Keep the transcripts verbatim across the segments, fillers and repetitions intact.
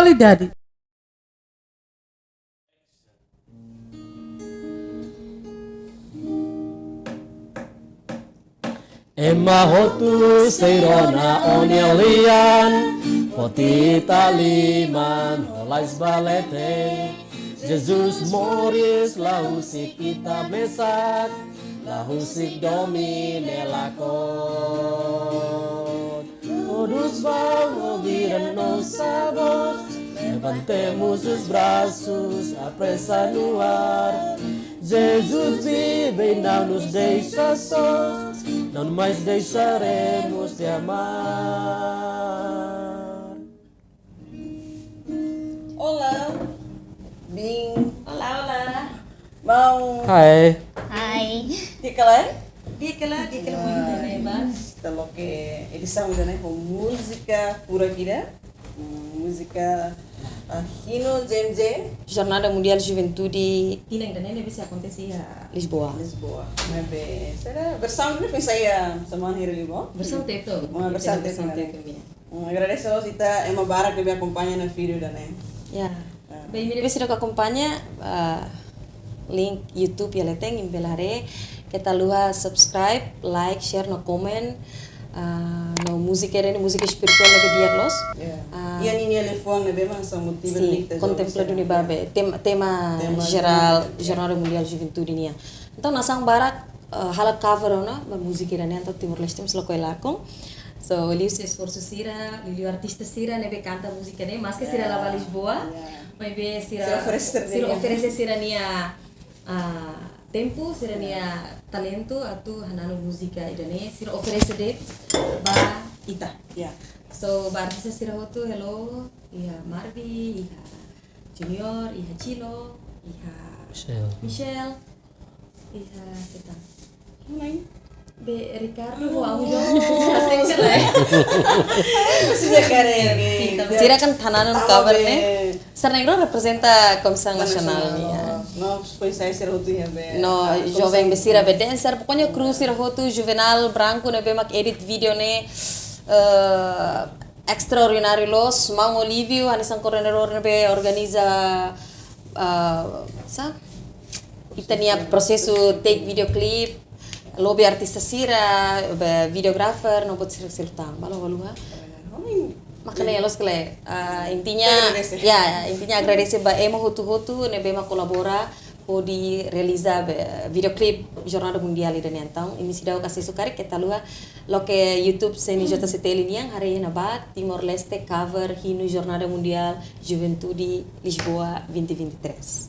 Qualidade. Ema hotu sei rona ó-nia lian, foti ita liman ho lais ba leten. Jesus moris la husik ita mesak, la husik domin nia lakon. Todos vão ouvir a nossa voz. Levantemos os braços, a pressa no ar. Jesus vive e não nos deixa sós. Não mais deixaremos de amar. Olá, bin. Olá, olá. Maun. Hai. Hai. Di'ak ka lae? Di'ak ka lae, di'ak ka lae. Ah, muito bem, mas ita loke edisaun ida-ne'e ho múzika furak ida. Hmm, múzika, ah, hinu J M J. Jornada Mundial Juventude. Tinan ida-ne'e ne'ebé sei akontese iha Lisboa. Lisboa. Ne'ebé, sira versaun ne'ebé foin sai semana hira liubá. Versaun Tetun. Ah, versaun Tetun, versaun ne'e. Tetun, ya. Hmm, agradese loos ita ema barak ne'ebé akompaña ona vídeo ida-ne'e. Ya. Ah. Ba imi ne'ebé seidauk akompaña, ah, link YouTube iha leten, imi bele haree. Keta haluha subscribe, like, share no komen. Ah, no múzika ida-ne'e, múzika espirituál ne'ebé di'ak loos. Ya. Ah. Iha ninia liafuan ne'ebé mak hanesan motiva. Sin, ita kontempla duni ba be tema, tema jerál, jerál, ya, Jornada Mundial Juventude nian. Entaun nasaun barak, eh, halo cover ona ba múzika ida-ne'e, entaun Timor-Leste mós lakohi lakon. So, liuhusi esforsu sira, liuliu artista sira ne'ebé kanta múzika ne'e, maske sira la ba Lisboa, maibé sira, sira oferese sira-nia, ah, tempu, sira-nia talentu atu hananu múzika ida-ne'e, sira oferese de'it ba ita. Ya. So, ba artista sira hotu, hello, iha Marvi, iha Junior, iha Chilo, iha Michelle. Michelle. Iha, keta. Mana? Be Ricardo ho Abu John. Presiza kaer, sin, sin, tanba sira kan hananu cover ne'e. Sira ne'e reprezenta Komisaun Nasionál nian. No, foin sai sira hotu iha be. No, joven be sira be dancer. Pokoknya kru sira hotu, Juvenal Branco ne'ebé mak edit vídeo ne'e, eh, extraordináriu loos, maun Olívio, hanesan koordenadór ne'ebé organiza, ah, sá? Ita-nia prosesu take videoclip, lobi artista sira, be videographer, no buat sira seluk tan. Balu, balu, ha? Makanya ya, loos kele, ah, intinya, agradese. Ya, ya, intinya agradese ba ema hotu-hotu ne'ebé mak kolabora hodi realiza be videoclip Jornada Mundial ida-ne'e. Entaun, imi seidauk asesu karik, keta haluha loke YouTube C N J C T L nian, haree iha ne'ebá, Timor-Leste cover hinu Jornada Mundial Juventude Lisboa vinte vinte e três.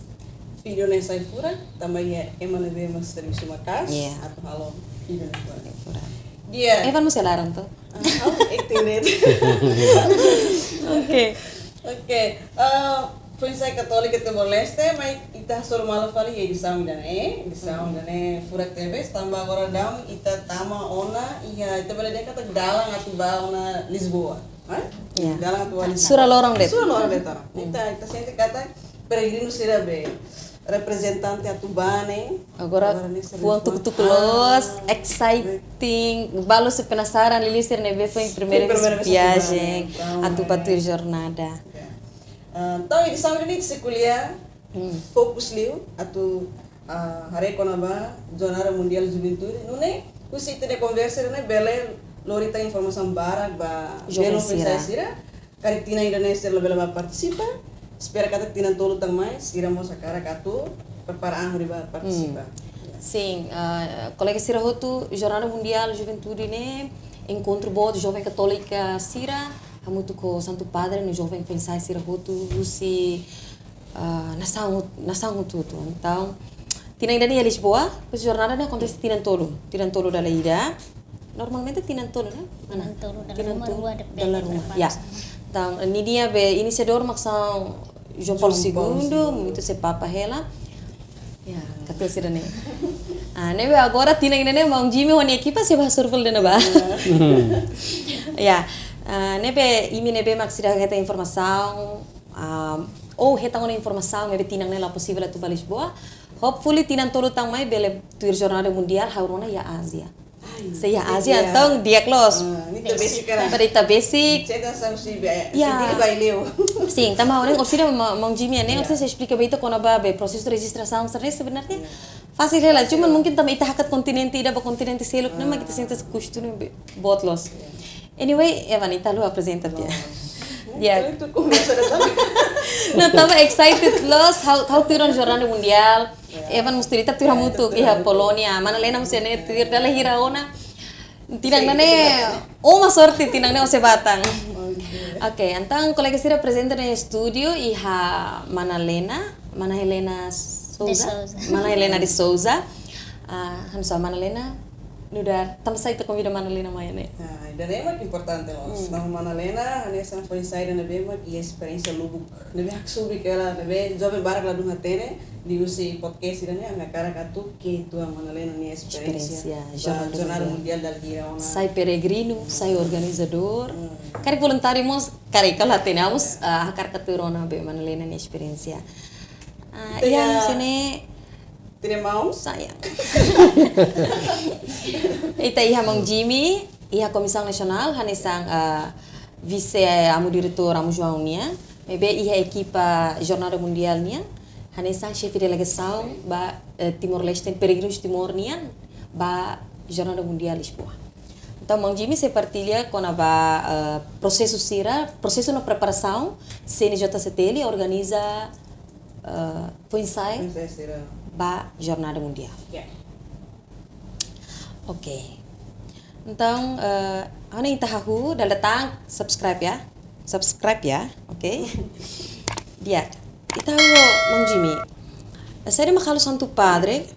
Vídeo ne'e sai furak, tanba iha ema ne'ebé mak servisu maka'as, ya, atu halo vídeo ne'e furak. Furak. Dia. Evan mós iha laran to? Ah, oh, acting de'it. Oke. Oke, eh, foin sai Katólika Timor-Leste, mai ita hasoru malu fali iha edisaun ida-ne'e, edisaun ida-ne'e furak tebes, tanba agora daudaun ita tama ona iha, ita bele dehan katak dalan atu ba ona Lisboa, eh? Ya. Dalan atu ba Lisboa. Sura loron de'it. Sura loron de'it ona. Hmm. Ita, ita sente katak peregrinu sira be reprezentante atu ba ne'e. Agora, agora ne'e sira fuan tuku-tuku loos, ah, exciting. Balu sei penasaran, liuliu sira ne'ebé foin primeira vez, primeira vez atu ba, viajen, entaun, atu ba, eh, tuir jornada. Ya. Ah, entaun, edisaun ida-ne'e sei ko'alia, hmm, fokus liu atu, ah, haree kona-ba Jornada Mundial Juventude. Nune'e, husi ita-nia konversa ne'e bele lori tan informasaun barak ba joven sira. Belun foin-sa'e sira. Karik tinan ida-ne'e sira labele bá partisipa, espera katak tinan tolu tan mai, sira mós hakarak atu prepara an hodi bá partisipa. Hmm. Sin, ah, kolega sira hotu, Jornada Mundial Juventude ne'e enkontru boot joven katólika sira, hamutuk ho Santu Padre no joven foin-sa'e sira hotu, husi, ah, nasaun, nasaun hotu-hotu. Entaun, tinan ida-ne'e iha Lisboa, depois jornada ne'e akontese tinan tolu, tinan tolu dala ida. Normalmente tinan tolu, ne'e? Mana? Tinan tolu dala ruma, tinan tolu rua, depende dala ruma, berapa ya. Sama. Entaun, ninia be inisiadór mak São João Paulo segundo, João Paulo segundo, muito se papa hela. Ya, katuas sira-ne'e. Ah, ne'ebé agora tinan ida-ne'e maun Jimmy ho nia ekipa sei bá hasoru fali iha ne'ebá. Ya. Ya. Ah, ne'ebé imi ne'ebé mak seidauk hetan informasaun, ah, ou hetan ona informasaun, ne'ebé tinan ne'e la posivel atu ba Lisboa. Hopefully tinan tolu tan mai bele tuir Jornada Mundial, ha'u rona iha Ázia. Se iha Ázia, entaun di'ak loos. Ah, ne'e ita besik kan. Para ita besik. Senta sama si be, Ya. Sendiri bai leu. Sin, tanba ohin orsida ma-, maun Jimmy ne'e, orsida sei esplika ba ita kona-ba be prosesu rejistrasaun sira-ne'e sebenarnya fasil hela, cuman mungkin tanba ita hakat kontinente ida ba kontinente seluk ne'e mak ita sente kustuma be boot loos. Anyway, Evan, ita halo aprezenta tiha. Ya. Itu komesa datang. Nah, tanba excited loos, ha'u, ha'u tuir ona Jornada Mundiál. Evan mós tuir, ita tuir hamutuk iha Polónia. Mana Lena mós ne'e tuir, dala hira ona. Tinan ne'e, oh, ma sorte tinan ne'e ó sei bá tan. Oke, entaun kolega sira prezente iha estúdiu iha Mana Lena, Mana Helena Souza. Souza. Mana Helena de Souza. Ah, hanesan Mana Lena, nu'udar, tanbasá ita konvida Mana Lena mai ne'e? Ah, ida-ne'e mak importante loos. Tanba Mana Lena, hanesan foin-sa'e ida ne'ebé mak iha esperiénsia lubuk. Ne'ebé haksoit hela, ne'ebé joven barak ladún hatene, liuhusi podcast ida-ne'e, ami hakarak atu ketuk Mana Lena nia esperiénsia. Esperiénsia, Ba Jornada Jornada Mundiál. Mundiál dala hira ona. Sai peregrinu, sai organizadór. Karik voluntáriu mós, karik kalau hatene, ah, mós, ah, hakarak atu rona be Mana Lena nia esperiénsia. Ah, Ita iha ya- sini Tidak mau? Sayang. Ita iha maun Jimmy, iha Komisaun Nasionál, hanesan, ah, vise, eh, amu diretór, amu João nian, maibé iha ekipa Jornada Mundiál nian, hanesan xefe delegasaun ba, eh, Timor-Leste, Peregrinus Timor nian, ba Jornada Mundiál Lisboa. Entaun, maun Jimmy sei partilla kona-ba, eh, prosesu sira, prosesu no preparasaun C N J C T L organiza, eh, foin-sa'e Foin-sa'e sira. Ba Jornada Mundiál. Ya. Oke. Entaun, eh, ha'u hanoin ita hahú, dala ida tan, subscribe ya. Subscribe ya, oke. Di'ak. Ita hahú, maun Jimmy. Eh, saida mak halo Santu Padre,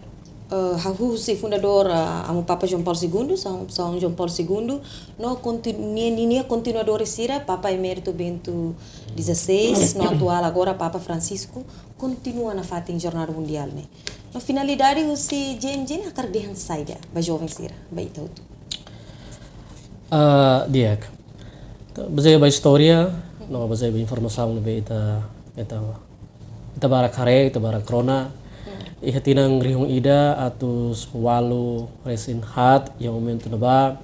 eh, hahú husi fundadór, eh, Amu Papa João Paulo Segundo, São, São João Paulo Segundo, no kontinu-, ninia, ninia kontinuadór sira, Papa Emérito Bento dezasseis, no atuál agora Papa Francisco, kontinua nafatin Jornada Mundiál ne'e. No finalidade husi J M J ne'e hakarak dehan saida ba joven sira, ba ita hotu? Ah, di'ak. Bazeia ba istória, no bazeia ba informasaun ne'ebé ita, ita, ita barak haree, ita barak rona. Iha tinan rihun ida atus ualu resin haat, iha momentu ne'ebá,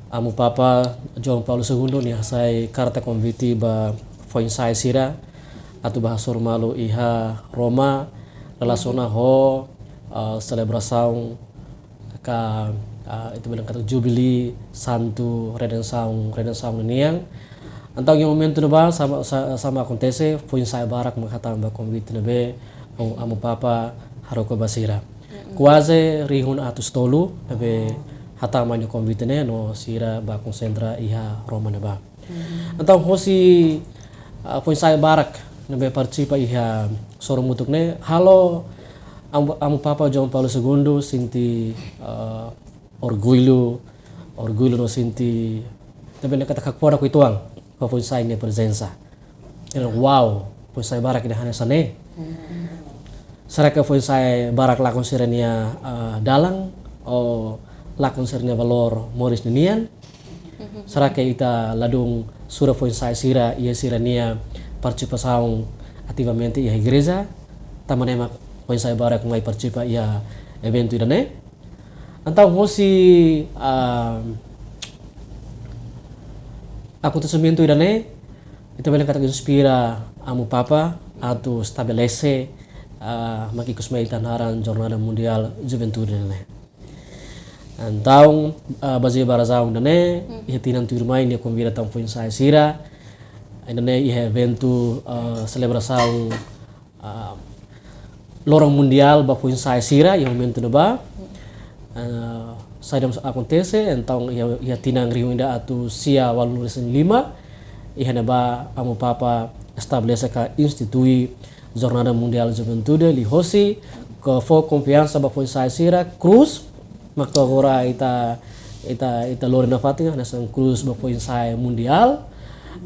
Amu Papa João Paulo Segundo nia hasai karta konvite ba foin-sa'e sira atu bá hasoru malu iha Roma relasiona ho, ah, selebrasaun ka, ah, ita bele katak Jubileu Santu Redensaun, Redensaun nian. Entaun iha momentu ne'ebá sama, sa-, sama akontese, foin-sa'e barak mak hatán ba konvite ne'ebé Amu, Amu Papa haruka ba sira. Kuaze rihun atus tolu ne'ebé hatán mai nia konvite ne'e no sira bá konsentra iha Roma ne'ebá. Entaun hosi, ah, foin-sa'e barak ne'ebé partisipa iha soru hamutuk ne'e halo Amu, Amu Papa João Paulo Segundo sente, ah, orgullu, orgullu no sente, ita bele katak hakfodak uitoan ho foin-sa'e nia prezensa. Ita, wow, foin-sa'e barak ida hanesan ne'e. Será que foin-sa'e barak lakon sira-nia, ah, dalan, ou lakon sira-nia valór moris ninian? Será que ita ladún sura foin-sa'e sira iha sira-nia partisipasaun ativamente iha igreja? Tanba ne'e mak foin-sa'e barak mai partisipa iha eventu ida-ne'e. Entaun hosi, ah, akontesimentu ida-ne'e, ita bele katak inspira Amu Papa atu estabelese, ah, mak ikus mai ita naran Jornada Mundiál Juventude ne'e. Entaun, ah, bazeia ba razaun ida-ne'e, iha tinan tuirmai nia konvida tan foin-sa'e sira, ida-ne'e iha eventu, ah, selebrasaun, ah, loron mundiál ba foin-sa'e sira iha momentu ne'ebá. Ah, saida mak akontese, entaun iha, iha tinan rihun ida atus sia ualu resin lima, iha ne'ebá Amu Papa estabelese ka institui Jornada Mundiál Juventude liuhosi, ka fó konfiansa ba foin-sa'e sira, krús, mak to'o agora ita, ita, ita lori nafatin, hanesan krús ba foin-sa'e mundiál,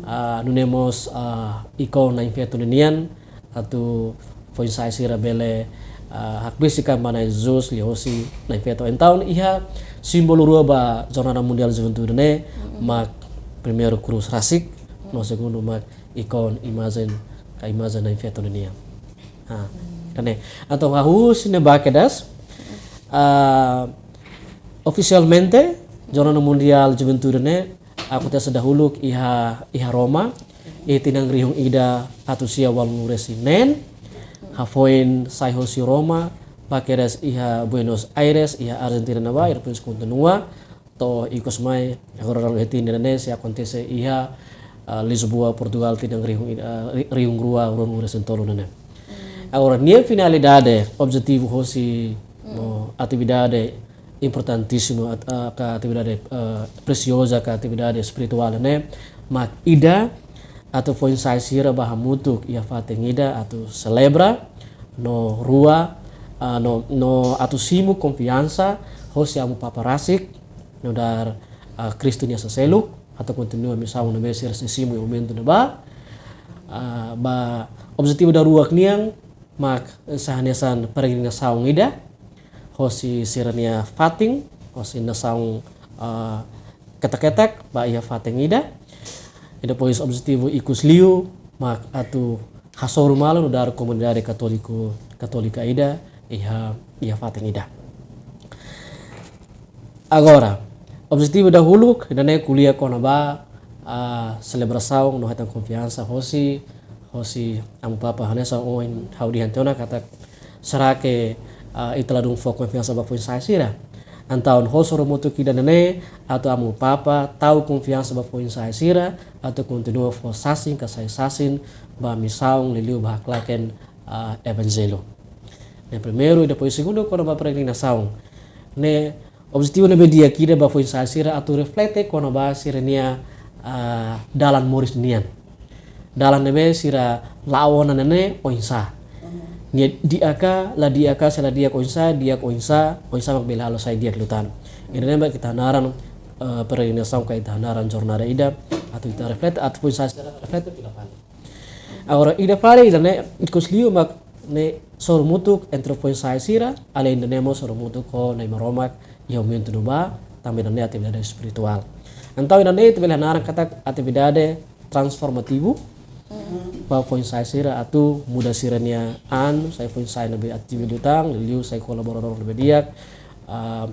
ah, nune'e mós, ah, ikon Na'in Feto ninian, atu foin-sa'e sira bele, ah, hakbesik an ba Na'i Jesus liuhosi Na'in Feto. Entaun iha símbolu rua ba Jornada Mundiál Juventude ne'e, mak primeiru krús rasik, no segundu mak ikon imajen, ka imajen Na'in Feto ninian. Ah, ida-ne'e. Entaun hahú husi ne'ebá kedas, ah, Ofisialmente, Jornada Mundiál Juventude ne'e akontese dahuluk iha, iha Roma, iha tinan rihun ida atus sia ualunulu resin neen, hafoin sai hosi Roma, ba kedas iha Buenos Aires, iha Argentina ne'ebá, i depois kontinua, to'o ikus mai, agora dala iha tinan ida-ne'e sei akontese iha, ah, Lisboa, Portugal, tinan rihun ida, ah, ri-, rihun rua, rua, rua resin tolu ne'e. Agora, nia finalidade, objetivu hosi, no, atividade importantísimu, at-, ah, ka atividade, ah, presioza, ka atividade espirituál ne'e, mak ida, atu foin-sa'e sira bá hamutuk iha fatin ida, atu selebra, no rua, ah, no, no atu simu konfiansa, hosi Amu Papa rasik, nu'udar, ah, Kristu nia saseluk, atu kontinua misaun ne'ebé sira sei simu iha momentu ne'ebá. Ah, ba objetivu daruak nian, mak sai hanesan peregrinasaun ida, hosi sira-nia fatin, hosi nasaun, ah, ketak-ketak, ba iha fatin ida. I depois objetivu ikus liu, mak atu hasoru malu nu'udar komunidade katólika, katólika ida, iha, iha fatin ida. Agora, objetivu dahuluk, ida-ne'e ko'alia kona-ba, ah, selebrasaun no hetan konfiansa hosi, hosi Amu Papa hanesan ohin ha'u dehan tiha ona katak, será que, ah, ita ladún fó konfiansa ba foin-sa'e sira? Entaun, hosi sorumutu ida-ne'e, atu Amu Papa tau konfiansa ba foin-sa'e sira, atu kontinua fó sasin, ka sai sasin, ba misaun, liuliu ba haklaken, ah, evanjellu. Ne'e primeiru, i depois segundu, kona-ba peregrinasaun. Ne'e objetivu ne'ebé di'ak ida ba foin-sa'e sira atu reflete kona-ba sira-nia, ah, dalan moris nian. Dalan ne'ebé sira la'o ona ne'e oinsá. Nia di'ak ka, la di'ak ka, se la di'ak oinsá, di'ak oinsá, oinsá mak bele halo sai di'ak liután. Ida-ne'e mak ita hanaran, eh, peregrinasaun ka ita hanaran jornada ida, atu ita reflete, atu foin-sa'e sira reflete fila fali. Agora, ida fali, ida-ne'e, ikus liu mak ne'e sorumutu entre foin-sa'e sira, alende ne'e mós sorumutu ho Na'i Maromak, iha momentu ne'ebá, tanba ida-ne'e atividade espirituál. Entaun, ida-ne'e ita bele hanaran katak atividade transformativu, ba foin-sa'e sira atu muda sira-nia an, sai foin-sa'e ne'ebé ativu liután, liuliu sai kolaboradór ne'ebé di'ak, ah,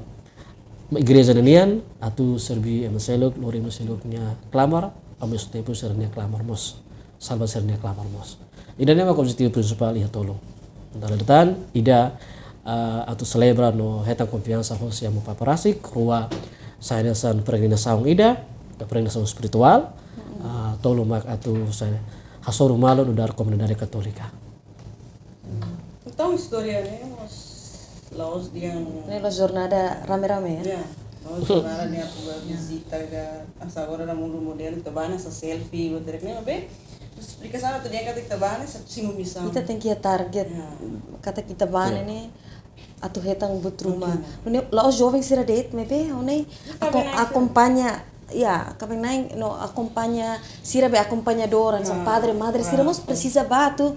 igreja ninian, atu serví ema seluk, lori ema seluk nia klamar, ao mesmo tempo sira-nia klamar mós, salva sira-nia klamar mós. Ida-ne'e mak objetivu prinsipál iha tolu. Dala ida tan, ida, ah, atu selebra no hetan konfiansa hosi Amu Papa rasik, rua sai hanesan peregrinasaun ida, ka peregrinasaun espirituál, ah, tolu mak atu sai hasoru malu nu'udar komunidade katólika. Entaun, istória ne'e mós la'ós dehan... Ne'e la'ós jornada rame-rame, ya? Ya, la'ós jornada ne'e atu bá vizita ka, hanesan agora iha mundu modernu, ita bá hanesan selfie, buat ida-ne'e, maibé esplikasaun atu dehan katak ita bá hanesan simu misaun. Ita tenke iha target, ya, katak ita bá, ya, ne'e atu hetan buat ruma. Buat ruma. Nune'e la'ós joven sira de'it, maibé, nune'e... Ita akon-, bá hanesan akompaña, ya, kaben-na'in, no akompaña, sira be akompañadór, hanesan, ah, padre, madre, sira, ah, mós presiza bá atu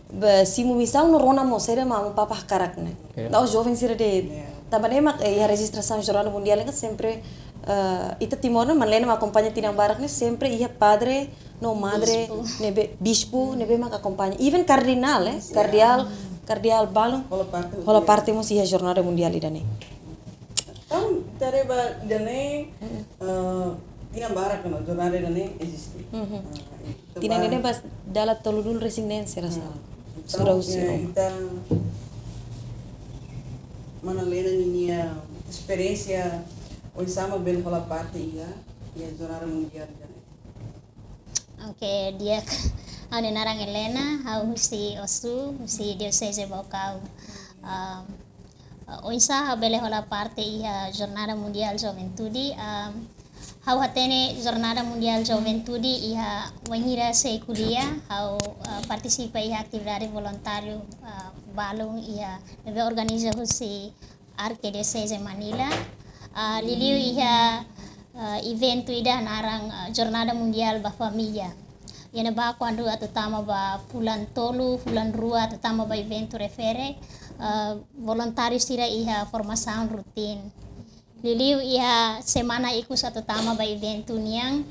bá simu misaun no rona mós saida mak Amu Papa hakarak ne'e. Ya. La'ós joven sira de'it. Ya. Tanba ne'e mak, eh, iha rejistrasaun Jornada Mundiál kan sempre, eh, ita Timor ne'e, ema ne'ebé mak akompaña tinan barak ne'e sempre iha padre no madre, bispu, ne'ebé, bispu, ne'ebé mak akompaña. Even kardinál, eh, ya, kardeál, kardeál balun hola parte, hola parte mós iha Jornada Mundiál ida-ne'e. Entaun, ita haree ba ida-ne'e, mm-mm, eh, tinan barak no jornada ida-ne'e eziste. Mhm. Eh, ita... Tinan ba ida-ne'e ba dala tolunulu resin neen, se la sala. Hmm. Entaun, sura husi, eh, Roma. Ita, mana Lena ninia esperiénsia, oinsá mak bele hola parte iha, iha Jornada Mundiál ida-ne'e? Oke, di'ak. Ha'u-nia naran Helena, ha'u husi Ossu, husi Dioseze Baucau. Um, oinsá ha'u bele hola parte iha Jornada Mundiál Juventude. Um, ha'u hatene Jornada Mundiál Juventude iha wainhira sei ko'alia, ha'u, uh, partisipa iha atividade voluntáriu, uh, balun iha, ne'ebé organiza husi Arquidiocese Manila, ah, liuliu iha, ah, eventu ida naran, ah, Jornada Mundial ba Família. Iha ne'ebá kuandu atu tama ba fulan tolu, fulan rua atu tama ba eventu refere, ah, voluntáriu sira iha formasaun rutin. Liuliu iha semana ikus atu tama ba eventu nian,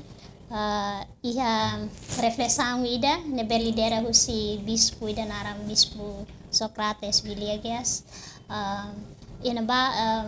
ah, iha reflesaun ida ne'ebé lidera husi bispu ida naran Bispu Sócrates Villegas. Ah, iha ne'ebá, ah,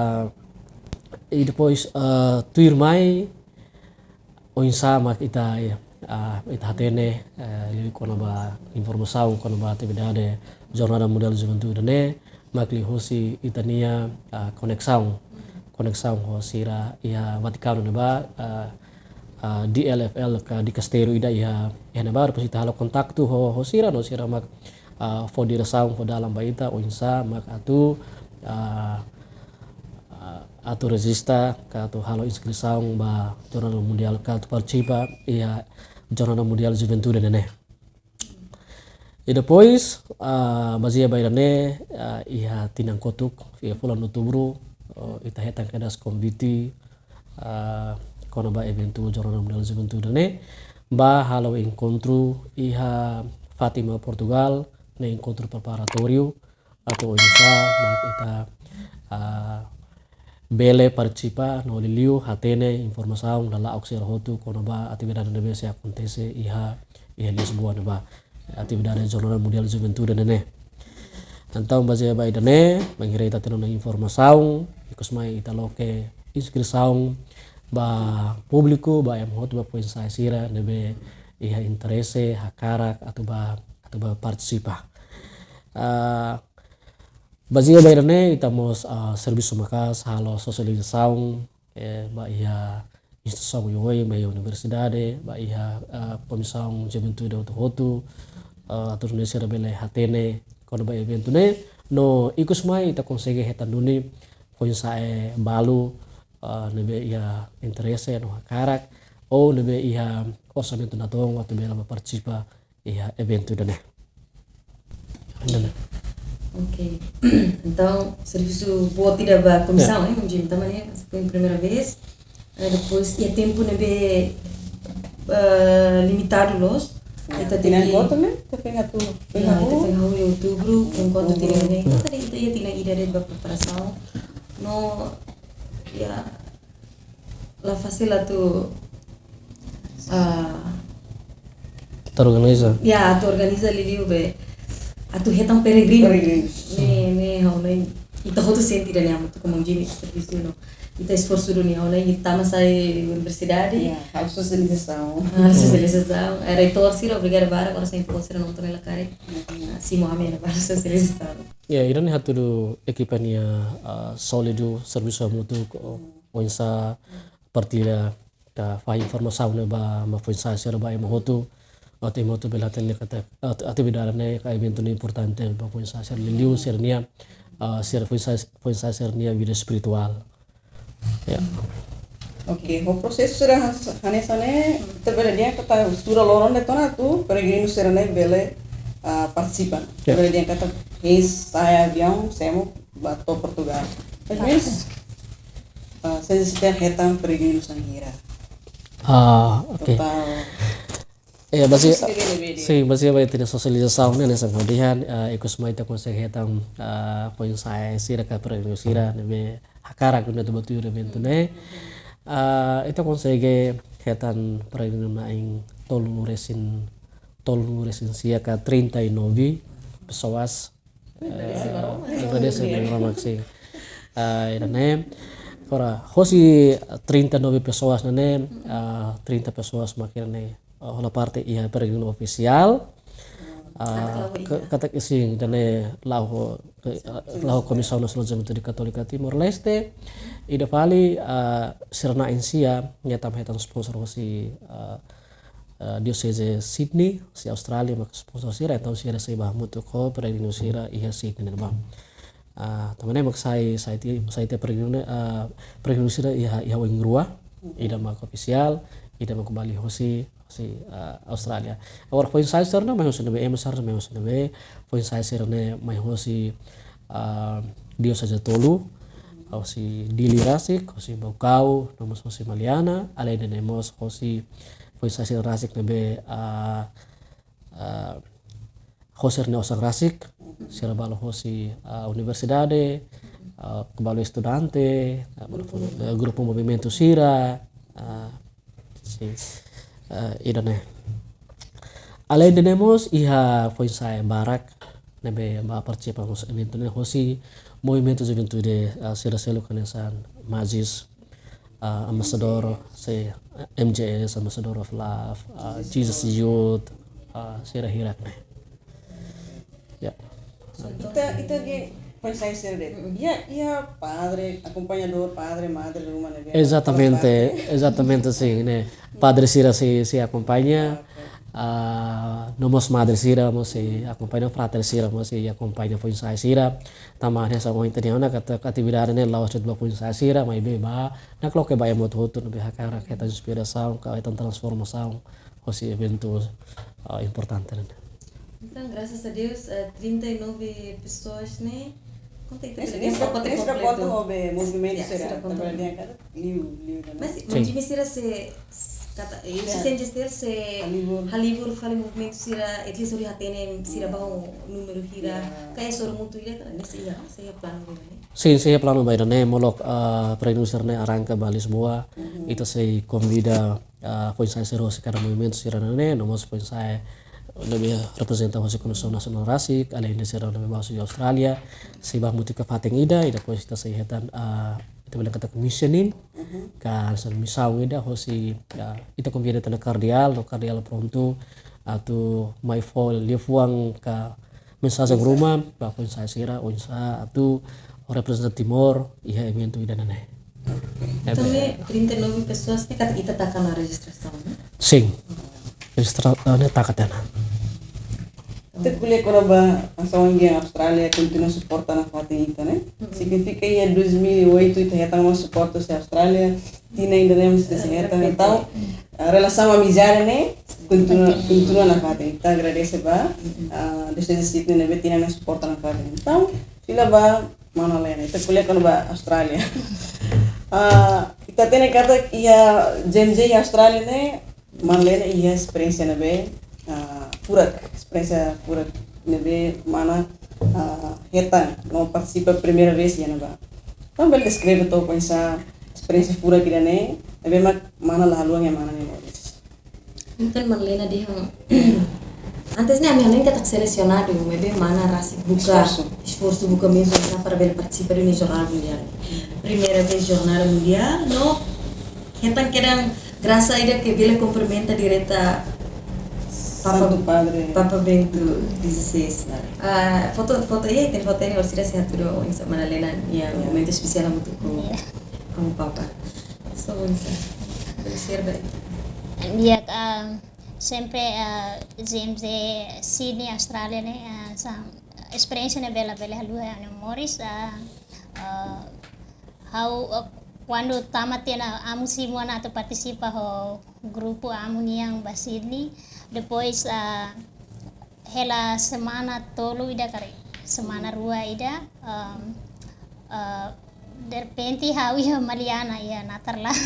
Ah, e depois, ah, tuirmai, oinsá mak ita, ah, ita hatene, eh, liu kona-ba informasaun kona-ba atividade Jornada Mundial Juventude ne'e, mak liuhosi ita-nia, ah, koneksaun, koneksaun ho sira iha Vatikanu ne'ebá, ah, ah, D L F L ka dikastériu ida iha, iha ne'ebá, depois ita halo kontaktu ho, ho sira, no sira mak, ah, fó diresaun, fó dalan ba ita, oinsá mak atu, ah, ah, atu rejista, ka atu halo inskrisaun ba Jornada Mundial, ka atu partisipa iha Jornada Mundial Juventude ne'e. I depois, ah, bazeia ba ida-ne'e, ah, iha tinan kotuk, iha fulan Outubru, oh, ita hetan kedas konvite, ah, kona-ba eventu Jornada Mundial Juventude ne'e, ba halo enkontru iha Fátima, Portugal, ne'e enkontru preparatóriu, atu oinsá mak ita, ah, bele partisipa no liuliu hatene informasaun lala'ok sira hotu kona-ba atividade ne'ebé sei akontese iha, iha Lisboa ne'ebá, atividade Jornada Mundial Juventude ne'e. Entaun, bazeia ba ida-ne'e, bainhira ita hatene ona informasaun, ikus mai ita loke inskrisaun ba públiku, ba ema hotu, ba foin-sa'e sira ne'ebé iha interese, hakarak atu ba, atu ba partisipa. Ah, bazeia ba ida-ne'e, ita mós, ah, servisu maka'as halo sosializasaun, eh, ba iha instituisaun oioin, ba iha universidade, ba iha, ah, komisaun juventude hotu-hotu, ah, atu nune'e sira bele hatene kona-ba eventu ne'e, no ikus mai ita konsege hetan duni foin-sa'e balu, ah, ne'ebé iha interese no hakarak, ou ne'ebé iha orsamentu natoon atu bele ba partisipa iha eventu ida-ne'e. Ida-ne'e. Ok. Entaun, servisu boot ida ba komisaun, eh, Jim, tanba ne'e, foin primeira vez. Eh, depois, iha tempu ne'ebé, eh, limitadu loos. Ya, ita tinan tenke kotu ne'e, ita foin hatu, foin ya, ita hahú. Foin hahú iha outubru, enkuantu tinan ne'e, ita, ita iha tinan ida de'it ba preparasaun. No, ya, la fasil atu, ah, atu organiza. Ya, atu organiza liuliu be atu hetan peregrinu. Peregrinus. Ne'e, ne'e, ha'u ne'e. Ita hotu sente ida-ne'e hamutuk ho maun Jimmy servisu no. Ita esforsu duni, ha'u ne'e, ita tama sai universidade. Ya, halo sosializasaun. Ah, sosializasaun. Eh, reitór sira, obrigada barak, agora sai foin sira nonton hela karik. Ah, simu ami iha ne'ebá sosializasaun. Ya, ida-ne'e hatudu ekipa nia, ah, sólidu, servisu hamutuk ho, oinsá partilla, ka fahe informasaun ne'e ba, ba foin-sa'e sira, ba ema hotu, atu ema hotu bele hatene katak, at-, atividade ne'e ka eventu ne'e importante ba foin-sa'e sira, liuliu sira-nia, ah, sira foin-sa'e, foin-sa'e sira-nia vida espirituál. Ya. Ok, ho prosesu sira han-, hanesan ne'e, ita bele dehan katak estuda loron de'it ona atu peregrinu sira-ne'e bele, ah, partisipa. Ya. Bele dehan katak, hei, sa'e aviaun, semo, ba to'o Portugal. Mas, ah, sente sira hetan peregrinus na'in hira? Ah, ok. Totál. Ya, bazeia, sosializasaun ne'e, ne'e hanesan ha'u dehan, ah, ikus mai ita konsege hetan, ah, foin-sa'e sira ka peregrinu sira ne'ebé hakarak duni atu ba tuir eventu ne'e. Ah, ita konsege hetan peregrinu na'in tolu resin, tolu resin sia ka trinta e nove pessoas. Agradese, eh, Maromak. Agradese Maromak, sin. Ah, ida-ne'e, agora, hosi trinta e nove pessoas ne'e, ah, trinta pessoas mak ne'e, ah, hola parte iha peregrinu ofisiál. Ah, katak la'o iha. Ka-, katak, sin, ida-ne'e la'o ho, eh, la'o ho Komisaun Nasionál Juventude Katólika Timor-Leste. Ida fali, ah, sira na'in sia, nia tama hetan sponsor hosi, ah, eh, Dioseze Sydney, hosi Austrália, mak sponsor sira, entaun sira sei ba hamutuk ho peregrinu sira iha Sydney ne'ebá. Ah, tanba ne'e mak sai, sai tiha, sai tiha peregrinu, ah, peregrinu sira iha, iha oin rua, ida mak ofisiál, ida mak bali hosi, hosi, ah, Austrália. Agora foin-sa'e sira-ne'e mai hosi ne'ebé, ema sira-ne'e mai hosi ne'ebé, foin-sa'e sira-ne'e mai hosi, ah, Dioseze tolu, hosi Dili rasik, hosi Baucau, no mós hosi Maliana, alende ne'e mós hosi foin-sa'e sira rasik ne'ebé, ah, ah, hosi sira-nia osan rasik, sira balu hosi, ah, universidade, ah, balu estudante, ah, grupu, eh, grupu movimentu sira, ah, sin, ah, ida-ne'e. Alende ne'e mós iha foin-sa'e barak ne'ebé ba partisipa mós eventu ne'e hosi movimentu juventude, ah, sira seluk hanesan Magis, ah, Ambassador, se, M J S, Ambassador of Love, ah, Jesus Youth, ah, sira hirak ne'e. Ya. Ita, ita ke foin-sa'e sira de'it. Iha, iha padre, akompañadór, padre, madre, ruma ne'ebé. Ezatamente, ezatamente, sin, ne'e. Padre sira sei, sei akompaña, ah, no mós madre sira mós sei akompaña, frater sira mós sei akompaña foin-sa'e sira. Tanba hanesan ohin ita dehan ona katak atividade ne'e la'ós de'it ba foin-sa'e sira, maibé ba nakloke ba ema hotu-hotu ne'ebé hakarak hetan inspirasaun, ka hetan transformasaun hosi eventu, ah, importante ne'e. Entaun, grasas a Deus, eh, trinta e nove pessoas ne'e, Konta ita, ne'e sira, ne'e sira konta ho be movimentu sira, sira konta. Liu, liu. Mas, sin, Jimmy, sira sei, katak, eh, sei halibur, halibur fali movimentu sira, at least hodi hatene sira ba númeru hira, ka hasoru hamutuk ida, katak ne'e sei iha, sei iha planu ida-ne'e. Sin, sei iha planu ba ida-ne'e, molok, ah, Prime Minister ne'e arranka ba Lisboa, ita sei konvida, ah, foin-sa'e sira hosi kada movimentu sira-ne'e, no mós foin-sa'e ne'ebé reprezenta hosi Komisaun Nasionál rasik, alende sira ne'ebé ba hosi Austrália, sei ba hamutuk iha fatin ida, i depois ita sei hetan, ah, ita bele katak commissioning, ka hanesan misaun ida hosi, ah, ita konvida tiha ona kardeál, no kardeál prontu atu mai fó liafuan ka mensajen ruma ba foin-sa'e sira, oinsá atu reprezenta Timor iha eventu ida-ne'e. Entaun, trinta e nove pessoas ne'e katak ita taka ona rejistrasaun, ne'e? Sin. Rejistra-, eh, ne'e taka tiha ona. Ita ko'alia kona-ba nasaun iha Austrália kontinua suporta nafatin ita, ne'e? Signifika iha dois mil e oito ita hetan ona suporta husi Austrália, tinan ida-ne'e mós ita sei hetan. Entaun, eh, relasaun amizade ne'e kontinua, kontinua nafatin. Ita agradese ba, ah, Dioseze Sydney ne'ebé tinan ne'e suporta nafatin. Entaun, fila ba mana Lena, ita ko'alia kona-ba Austrália. Ah, ita hatene katak iha J M J iha Austrália ne'e, mana Lena iha esperiénsia ne'ebé, ah, furak, esperiénsia furak ne'ebé mana, ah, hetan no partisipa primeira vez iha ne'ebá. Entaun bele deskreve took oinsá esperiénsia furak ida-ne'e, ne'ebé mak mana la haluha iha mana nia moris. Entaun mana Lena dehan, antes ne'e ami hanoin katak selesionadu, maibé mana rasik buka esforsu, esforsu buka meius para bele partisipa iha Jornada Mundiál. Primeira vez Jornada Mundiál, no hetan kedan grasa ida ke bele kumprimenta direta Papa, Santu Padre. Papa Bento dezasseis. Ah, foto, foto, eh, tenke foto ne'e, orsida sehat tudo, oinsá mana Lena nia momentu espesiál hamutuk ho, ho Papa. So, oinsá, bele share ba ita. Di'ak, ah, sempre, ah, J M J Sydney, Austrália ne'e, ah, hanesan esperiénsia ne'ebé la bele haluha iha ha'u-nia moris, ah, ah, ha'u, ah, kuandu tama tiha ona amu simu ona atu partisipa ho grupu amu nian ba Sydney. Depois, ah, hela semana tolu ida karik, semana rua ida, em, eh, derrepente ha'u iha Maliana, iha Natarland.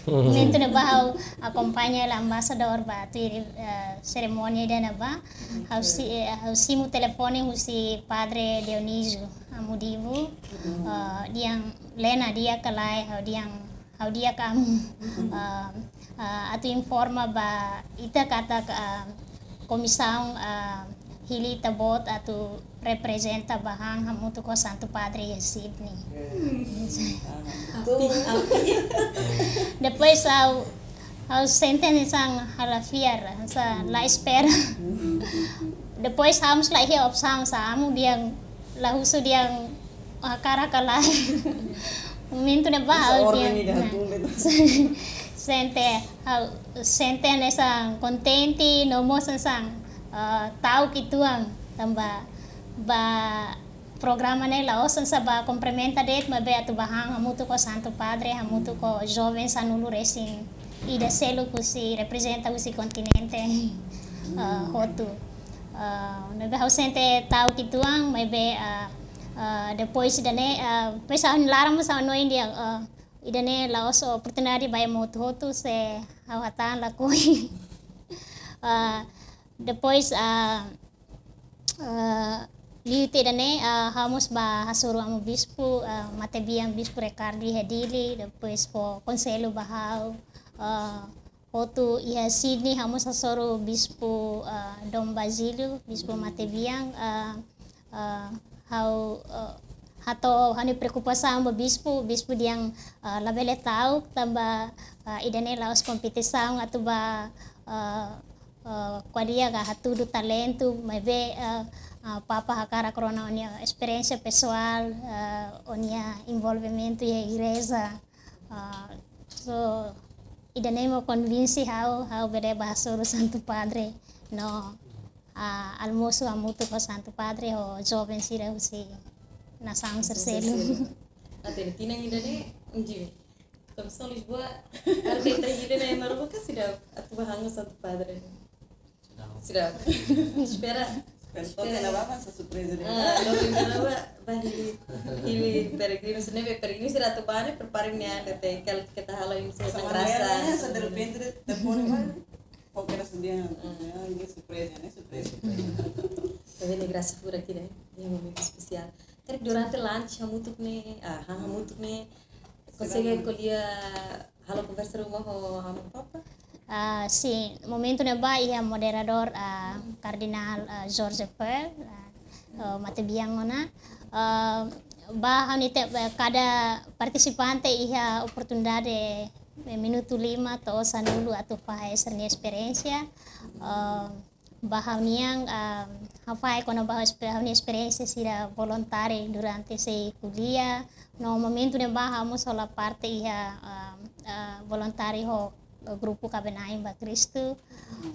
Momentu ne'ebá ha'u akompaña hela embaixadór ba atu, eh, serimónia ida ne'ebá. Ha'u si-, eh, ha'u simu telefone husi Padre Dionísio Amudibu. Eh, dehan Lena di'ak ka lae, ha'u dehan ha'u di'ak amu. Ah, ah, atu informa ba ita katak, ah, komisaun, ah, hili ita-boot atu reprezenta ba han hamutuk ho Santu Padre iha Sydney. Api, api. Depois ha'u, ha'u sente hanesan halo fiar, hanesan la espera. Depois ha'u mós la iha opsaun, hanesan amu dehan la husu dehan hakarak ka lae. Momentu ne'ebá ha'u dehan, sente, ha'u sente hanesan kontente, no mós hanesan, eh, ta'uk uitoan, tanba ba programa ne'e la'ós hanesan ba kumprimenta de'it, maibé atu ba han hamutuk ho Santu Padre, hamutuk ho joven sanulu-resin-ida seluk husi, reprezenta husi kontinente, eh, hotu. Eh, ne'ebé ha'u sente ta'uk uitoan, maibé, eh, eh, depois ida-ne'e, eh, depois ha'u-nia laran mós ha'u hanoin dehan, eh, ida-ne'e la'ós oportunidade ba ema hotu-hotu, se ha'u hatán lakohi. Eh, depois, eh, eh, liu tiha ida-ne'e, eh, ha'u mós ba hasoru amu bispu, eh, matebian Bispu Ricardo iha Dili, depois fó konsellu ba ha'u, eh, hotu iha Sydney, ha'u mós hasoru Bispu, eh, Dom Basílio, Bispu matebian, eh, eh, ha'u, eh, hato'o ha'u-nia preokupasaun ba bispu, bispu dehan, eh, labele ta'uk, tanba, eh, ida-ne'e la'ós kompetisaun atu ba, eh, eh, ko'alia ka hatudu talentu, maibé, eh, eh, Papa hakarak rona ó-nia esperiénsia pesoál, eh, ó-nia envolvimentu iha igreja. Ah, so, ida-ne'e mós konvinse ha'u, ha'u bele ba hasoru Santu Padre, no, ah, almosu hamutuk ho Santu Padre, ho joven sira husi nasaun sira seluk. Até tinan ida-ne'e, Jimmy. Tanba só Lisboa, haree ita hili ne'e, Maroka seidauk atu ba han ho Santu Padre. Seidauk. Espera. Pensa ke na baba sa surpreza de. Ah, lo que me daba, ba hili, hili peregrinu, se nebe peregrinu sira atu bá ne'e, prepara nia ande te, kal keta halo im se Sama grasa. Nia, sa de repente, de, telefone, ba, qualquer dia, ah, surpreza, ne'e? Surpreza. Também é graça por aqui, né? É um momento especial. Karik durante lunch, hamutuk ne'e, ah, hamutuk ne'e, konsege ko'alia halo konversa ruma ho amu papa? Ah, sin, momentu ne'ebá iha moderadór, ah, Kardinál, ah, Jorge Pell, ah, ah, matebian ona. Ah, ba ha'u-nia te-, eh, kada partisipante iha oportunidade, eh, minutu lima to'o sanulu atu fahe sira-nia esperiénsia. Ah, ba ha'u-nian, ah, ha'u fahe kona-ba ha'u espe-, ha'u-nia esperiénsia sira voluntáriu durante sei ko'alia. No momentu ne'ebá ha'u mós hola parte iha, ah, ah, voluntáriu ho grupu Kaben-Ain ba Kristu.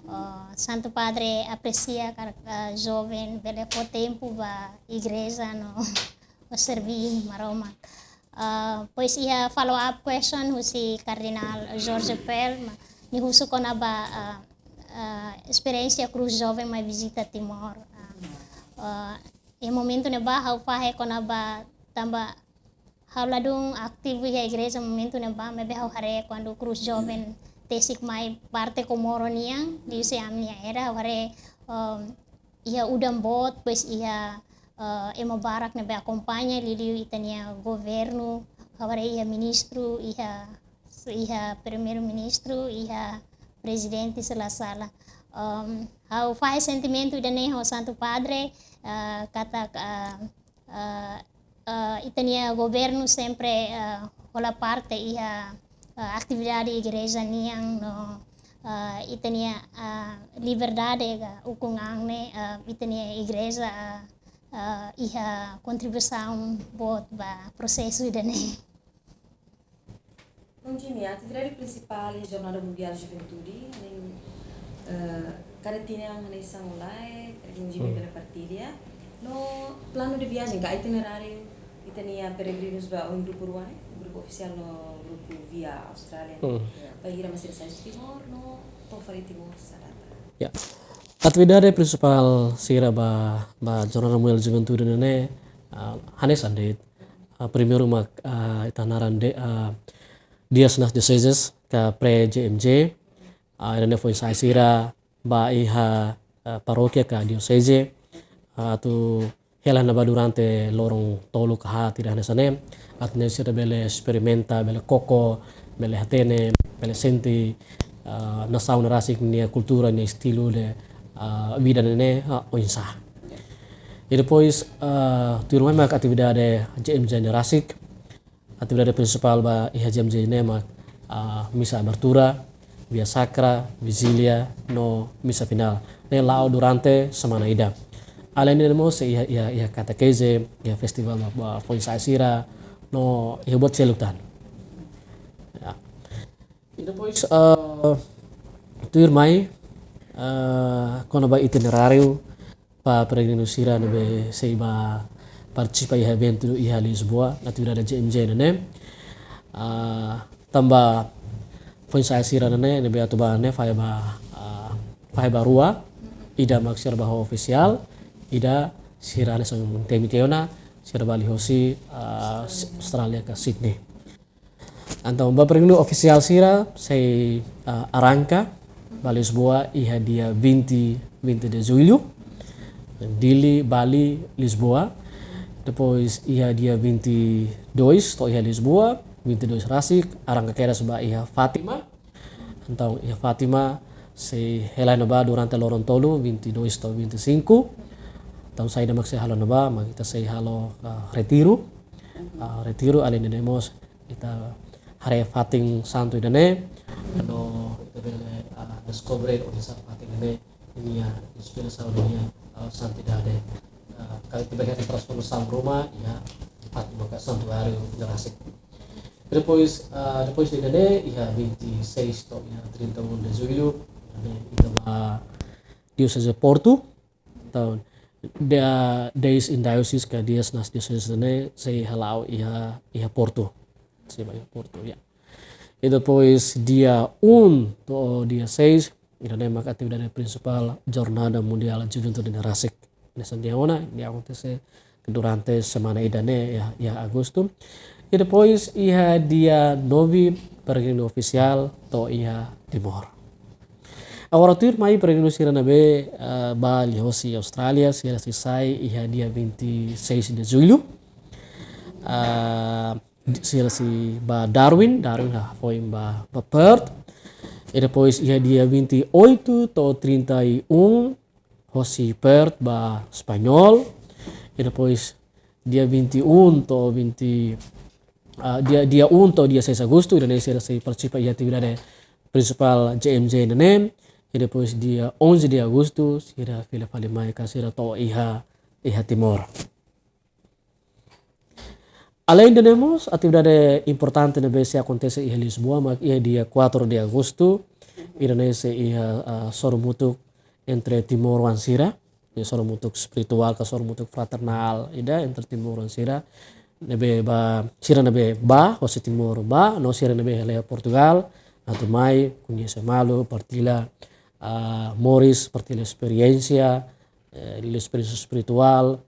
Ah, Santu Padre apresia katak, ah, joven bele fó tempu ba igreja no, no serví Maromak. Ah, depois iha follow up question husi Kardinál Jorge Pell, ma, nia husu kona-ba, ah, ah, esperiénsia Krús Joven mai vizita Timor. Ah, ah, iha momentu ne'ebá ha'u fahe kona-ba tanba ha'u ladún ativu iha igreja momentu ne'ebá, maibé ha'u haree kuandu Krús Joven tesik mai parte Komoro nian, liuhusi ami-nia era, ha'u haree, um, iha udan boot, depois iha, eh, ema barak ne'ebé akompaña, liuliu ita-nia governu, ha'u haree iha ministru, iha, iha primeiru-ministru, iha prezidente, se la sala. Um, ha'u fahe sentimentu ida-ne'e ho Santu Padre, eh, katak, eh, eh, eh, ita-nia governu sempre, eh, hola parte iha, eh, atividade igreja nian no, eh, ita-nia, eh, liberdade ka ukun-an ne'e, eh, ita-nia igreja, eh, eh, iha kontribuisaun boot ba prosesu ida-ne'e. Bom, Jimmy, atividade prinsipál iha Jornada Mundiál Juventude, ne'e, eh, kada tinan hanesan, karik Jimmy Hmm. bele partilla. No planu de viajen ka itineráriu ita-nia peregrinus ba ohin grupu rua ne'e, grupu ofisiál no grupu via Austrália ne'e. Hmm. Bainhira mak sira sai husi Timor, no to'o fali Timor sá data? Ya. Atividade prinsipál sira ba, ba Jornada Mundiál Juventude ne'e, ah, hanesan de'it. Ah, primeiru mak, ah, ita naran de'it, ah, Dias nas Dioseses ka pre-J M J. Ah, ida-ne'e foin-sa'e sira ba iha, ah, parókia ka dioseze, ah, atu hela iha ne'ebá durante loron tolu ka haat ida hanesan ne'e, atu nune'e sira bele esperimenta, bele koko, bele hatene, bele sente, ah, nasaun ne'e rasik nia kultura, nia estilu de, ah, vida ne'e, ah, oinsá. I depois, ah, tuirmai mak atividade J M J ne'e rasik, atividade prinsipál ba iha J M J ne'e mak, ah, misa abertura, via sakra, vijília, no misa finál. Ne'e la'o durante semana ida. Aleinde ne'e mós iha, iha, iha katekeze, iha festivál ba, ba foin-sa'e sira, no iha buat seluk tan. Ya. I depois, eh, tuirmai, eh, kona-ba itineráriu ba peregrinu sira ne'ebé sei bá partisipa iha eventu iha Lisboa, atividade J M J ne'e. Ah, tanba foin-sa'e sira ne'e, ne'ebé atu bá ne'e fahe ba, ah, fahe ba rua, ida mak sira bá ho ofisiál, ida sira hanesan temi tiha ona, sira bá liuhosi, ah, Austrália ka Sydney. Entaun, ba peregrinu ofisiál sira sei, ah, arranka ba Lisboa iha dia vinte, vinte de julho. Dili, Bali, Lisboa. Depois iha dia vinte e dois to'o iha Lisboa, vinte e dois rasik, arranka kedas ba iha Fátima. Entaun, iha Fátima sei hela iha ne'ebá durante loron tolu, vinte e dois to'o vinte e cinco. Entaun, saida mak sei halo iha ne'ebá, mak ita sei halo, ah, retiru. Ah, retiru, aleinde ne'e mós ita haree fatin santu ida-ne'e, no ita bele, ah, deskobre oinsá fatin ne'e, nia inspirasaun nia, ah, santidade. Ah, karik ita bele haree transformasaun ruma iha fatin maka santuáriu ne'e rasik. Depois, ah, depois ida-ne'e, iha vinte e seis to'o iha trinta e um de julho, ne'e ita bá Dioseze Porto, entaun, dia, Days in Diocese ka Dias nas Dioceses ne'e sei hala'o iha, iha Porto. Sei bá iha Porto, ya. I depois dia um to'o dia seis, ida-ne'e mak atividade prinsipál Jornada Mundiál Juventude ne'e rasik. hanesan tiha ona, ne'e akontese durante semana ida-ne'e iha, iha Agostu. I depois iha dia nove, peregrinu ofisiál to'o iha Timor. Agora tuirmai peregrinu sira ne'ebé, ah, bá liuhosi Austrália, sira sei sai iha dia vinte e seis de julho. Ah, sira sei bá Darwin, Darwin hafoin bá, bá Perth. I depois iha dia vinte e oito to'o trinta e um, hosi Perth bá Espanhol. I depois dia vinte e um to'o vinte, ah, dia, dia um to'o dia seis Agostu, ida-ne'e sira sei partisipa iha atividade prinsipál J M J ne'e. I depois dia onze de Agostu, sira fila fali mai ka sira to'o iha, iha Timor. Além de ne'e mós, atividade importante ne'ebé sei akontese iha Lisboa, mak iha dia quatro de Agostu, ida-ne'e sei iha, ah, sorumutu entre timoroan sira, iha sorumutu espirituál ka sorumutu fraternál ida entre timoroan sira, ne'ebé bá, sira ne'ebé bá, hosi Timor bá, no sira ne'ebé iha Portugal, atu mai, koñese malu, partilla, ah, moris, partilla esperiénsia, eh, esperiénsia espirituál,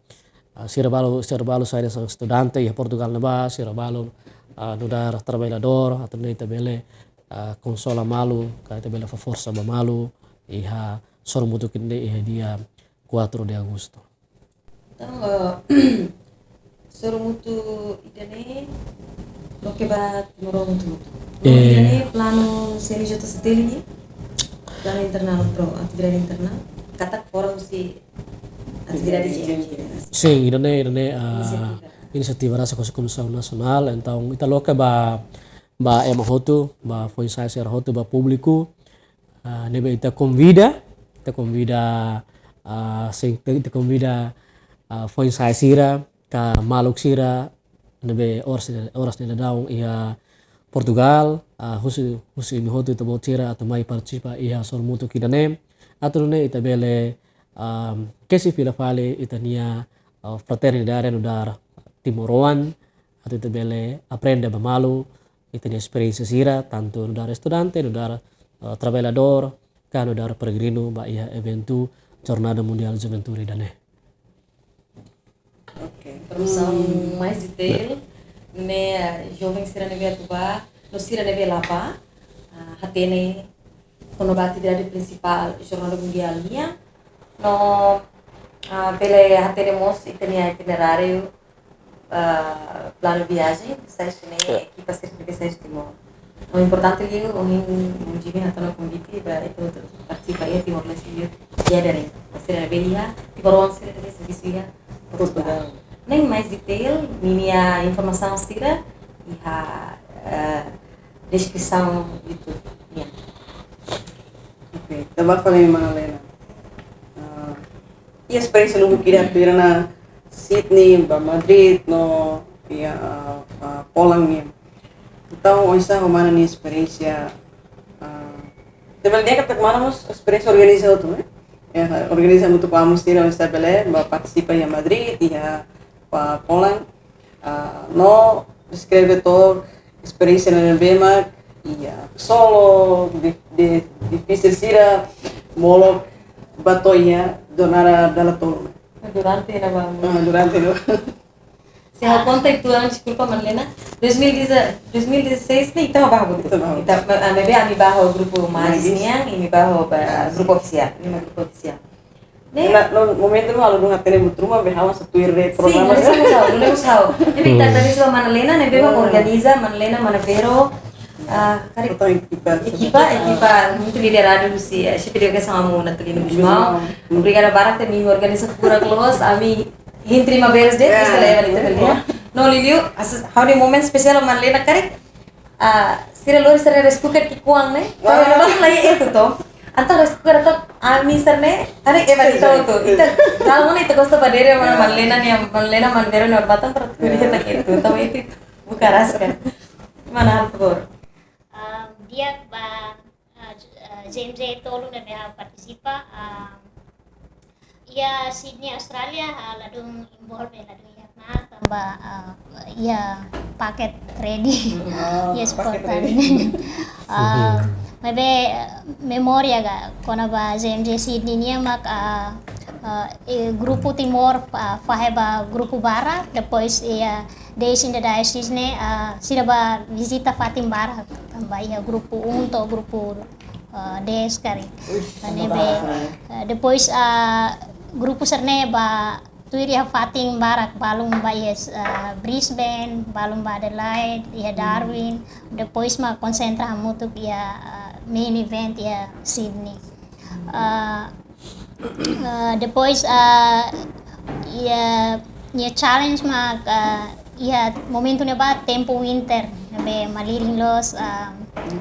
ah, sira balu, sira balu sai hanesan estudante iha Portugal ne'ebá, sira balu, ah, nu'udar traballadór, atu nune'e ita bele, ah, konsola malu, ka ita bele fó forsa ba malu, iha sorumutu ida-ne'e iha dia quatro de Agosto. Entaun, eh, sorumutu ida-ne'e loke ba timoroan hotu-hotu. No, eh, ida-ne'e planu C N J C T L nian? Planu internál, pro atividade internál? Katak fora husi atividade J M J? Sin, ida-ne'e, ida-ne'e, ah, inisiativa, inisiativa rasik husi Komisaun Nasionál, entaun ita loke ba, ba ema hotu, ba foin-sa'e sira hotu, ba públiku, ah, ne'ebé ita konvida, ita konvida, ah, sin, ita konvida, ah, foin-sa'e sira, ka maluk sira, ne'ebé oras, oras ne'e daudaun iha Portugal, ah, husu, husu imi hotu ita-boot sira atu mai partisipa iha sorumutu ida-ne'e. Atu nune'e ita bele, ah, kesi fila fali ita-nia, ah, fraternidade nu'udar timoroan, atu ita bele aprende ba malu, ita-nia esperiénsia sira, tantu nu'udar estudante, nu'udar, eh, traballadór, ka nu'udar peregrinu, ba iha eventu Jornada Mundial Juventude ida-ne'e. Ok. Informasaun, hmm, mais detail, ne'e, eh, joven sira ne'ebé atu bá, no sira ne'ebé la bá, ah, hatene kona-ba atividade prinsipál Jornada Mundial nian, no, ah, bele hatene mós ita-nia itineráriu, ah, planu viajen, sai husi ne'e, ya, ekipa sira ne'ebé sai husi Timor. No importante liu, ohin Jimmy hato'o ona konvite ba ita hotu partisipa iha Timor-Leste Youth Gathering. Sira ne'ebé iha, timoroan sira ne'ebé servisu iha Portugal. Portugal. Ne'e mais detail, ninia informasaun sira iha, eh, deskrisaun YouTube nian. Ok, ita bá fali mana Lena. Ah, iha esperiénsia lubuk ida atu hira ona Sydney, ba Madrid, no iha, ah, Poland nian. Entaun, oinsá ho mana nia esperiénsia, ah, ita bele dehan katak mana mós esperiénsia organiza hotu, eh? Ya, organiza hamutuk ho amu sira, oinsá bele bá partisipa iha Madrid, iha, ah, Poland. Ah, no deskreve took esperiénsia ne'ebé mak, iha solo, di, di, difisil sira, molok bá to'o iha jornada dala tolu. Durante ne'ebá. Ah, durante ne'ebá. Se ha'u konta uitoan, deskulpa, mana Lena. Dois mil e dez, dois mil e dezasseis ne'e ita bá hotu. Ita bá hotu. Ita, ah, ne'ebé ami bá ho grupu Magis, Magis nian, imi bá ho ba, ah, grupu ofisiál, imi mak grupu ofisiál. Ne'e? Na, no momentu ne'ebá ha'u la hatene buat ruma, be ha'u sa tuir de, sin, programa. Nune'e mós ha'u, nune'e mós ha'u. Ne'ebé ita, hmm, dari sua mana Lena, ne'ebé mak, hmm, organiza, mana Lena, mana Vero, ah, karik. Total ekipa. Ekipa, ekipa, muito lideradu husi, eh, xefe delegasaun amu Natalino Gusmão. Gusmão. Obrigada barak tanba imi organiza furak loos, ami hein terima beres de'it, ya, terus kalau ya balik terus ya. No liuliu, as-, ha'u-nia momentu espesiál mana Lena karik, ah, sira lori sira rice cooker ki'ikoan ne'e. Wah. Kalau mana lagi itu toh. Entaun rice cooker toh, ami sira ne'e, karik ema di tahu toh. Ita, kalau mana ita gosta padere mana, ya, mana Lena nian, mana Lena, mana Vero nia batang perut, ya, kulit tak itu. Tahu itu, itu. Buka ras kan. Mana hal por. Um, di'ak ba, ah, J-, ah, J M J tolu ne'ebé ha'u partisipa, ah, iha Sydney, Austrália, ah, ladún involve, ladún iha knaar, tanba, ah, iha paket ready. Mm. Oh, iha paket supportan ready. Ah, mhm, maibé, ah, memória ka, kona-ba J M J Sydney nian mak, ah, ah, eh, grupu Timor, ah, fahe ba grupu barak, depois iha Days in the Diocese ne'e, ah, sira bá vizita fatin barak, tanba iha grupu um to'o grupu, ah, dez karik. Ush, ne'ebé, barak, né? Ah, depois, ah, grupu sira-ne'e bá tuir iha fatin barak, balun bá iha, ah, Brisbane, balun bá Adelaide, iha Darwin, depois mak konsentra hamutuk iha, ah, main event iha Sydney. Ah, ah, depois, ah, iha, iha challenge mak, ah, iha momentu ne'ebá tempu winter, ne'ebé malirin loos, ah,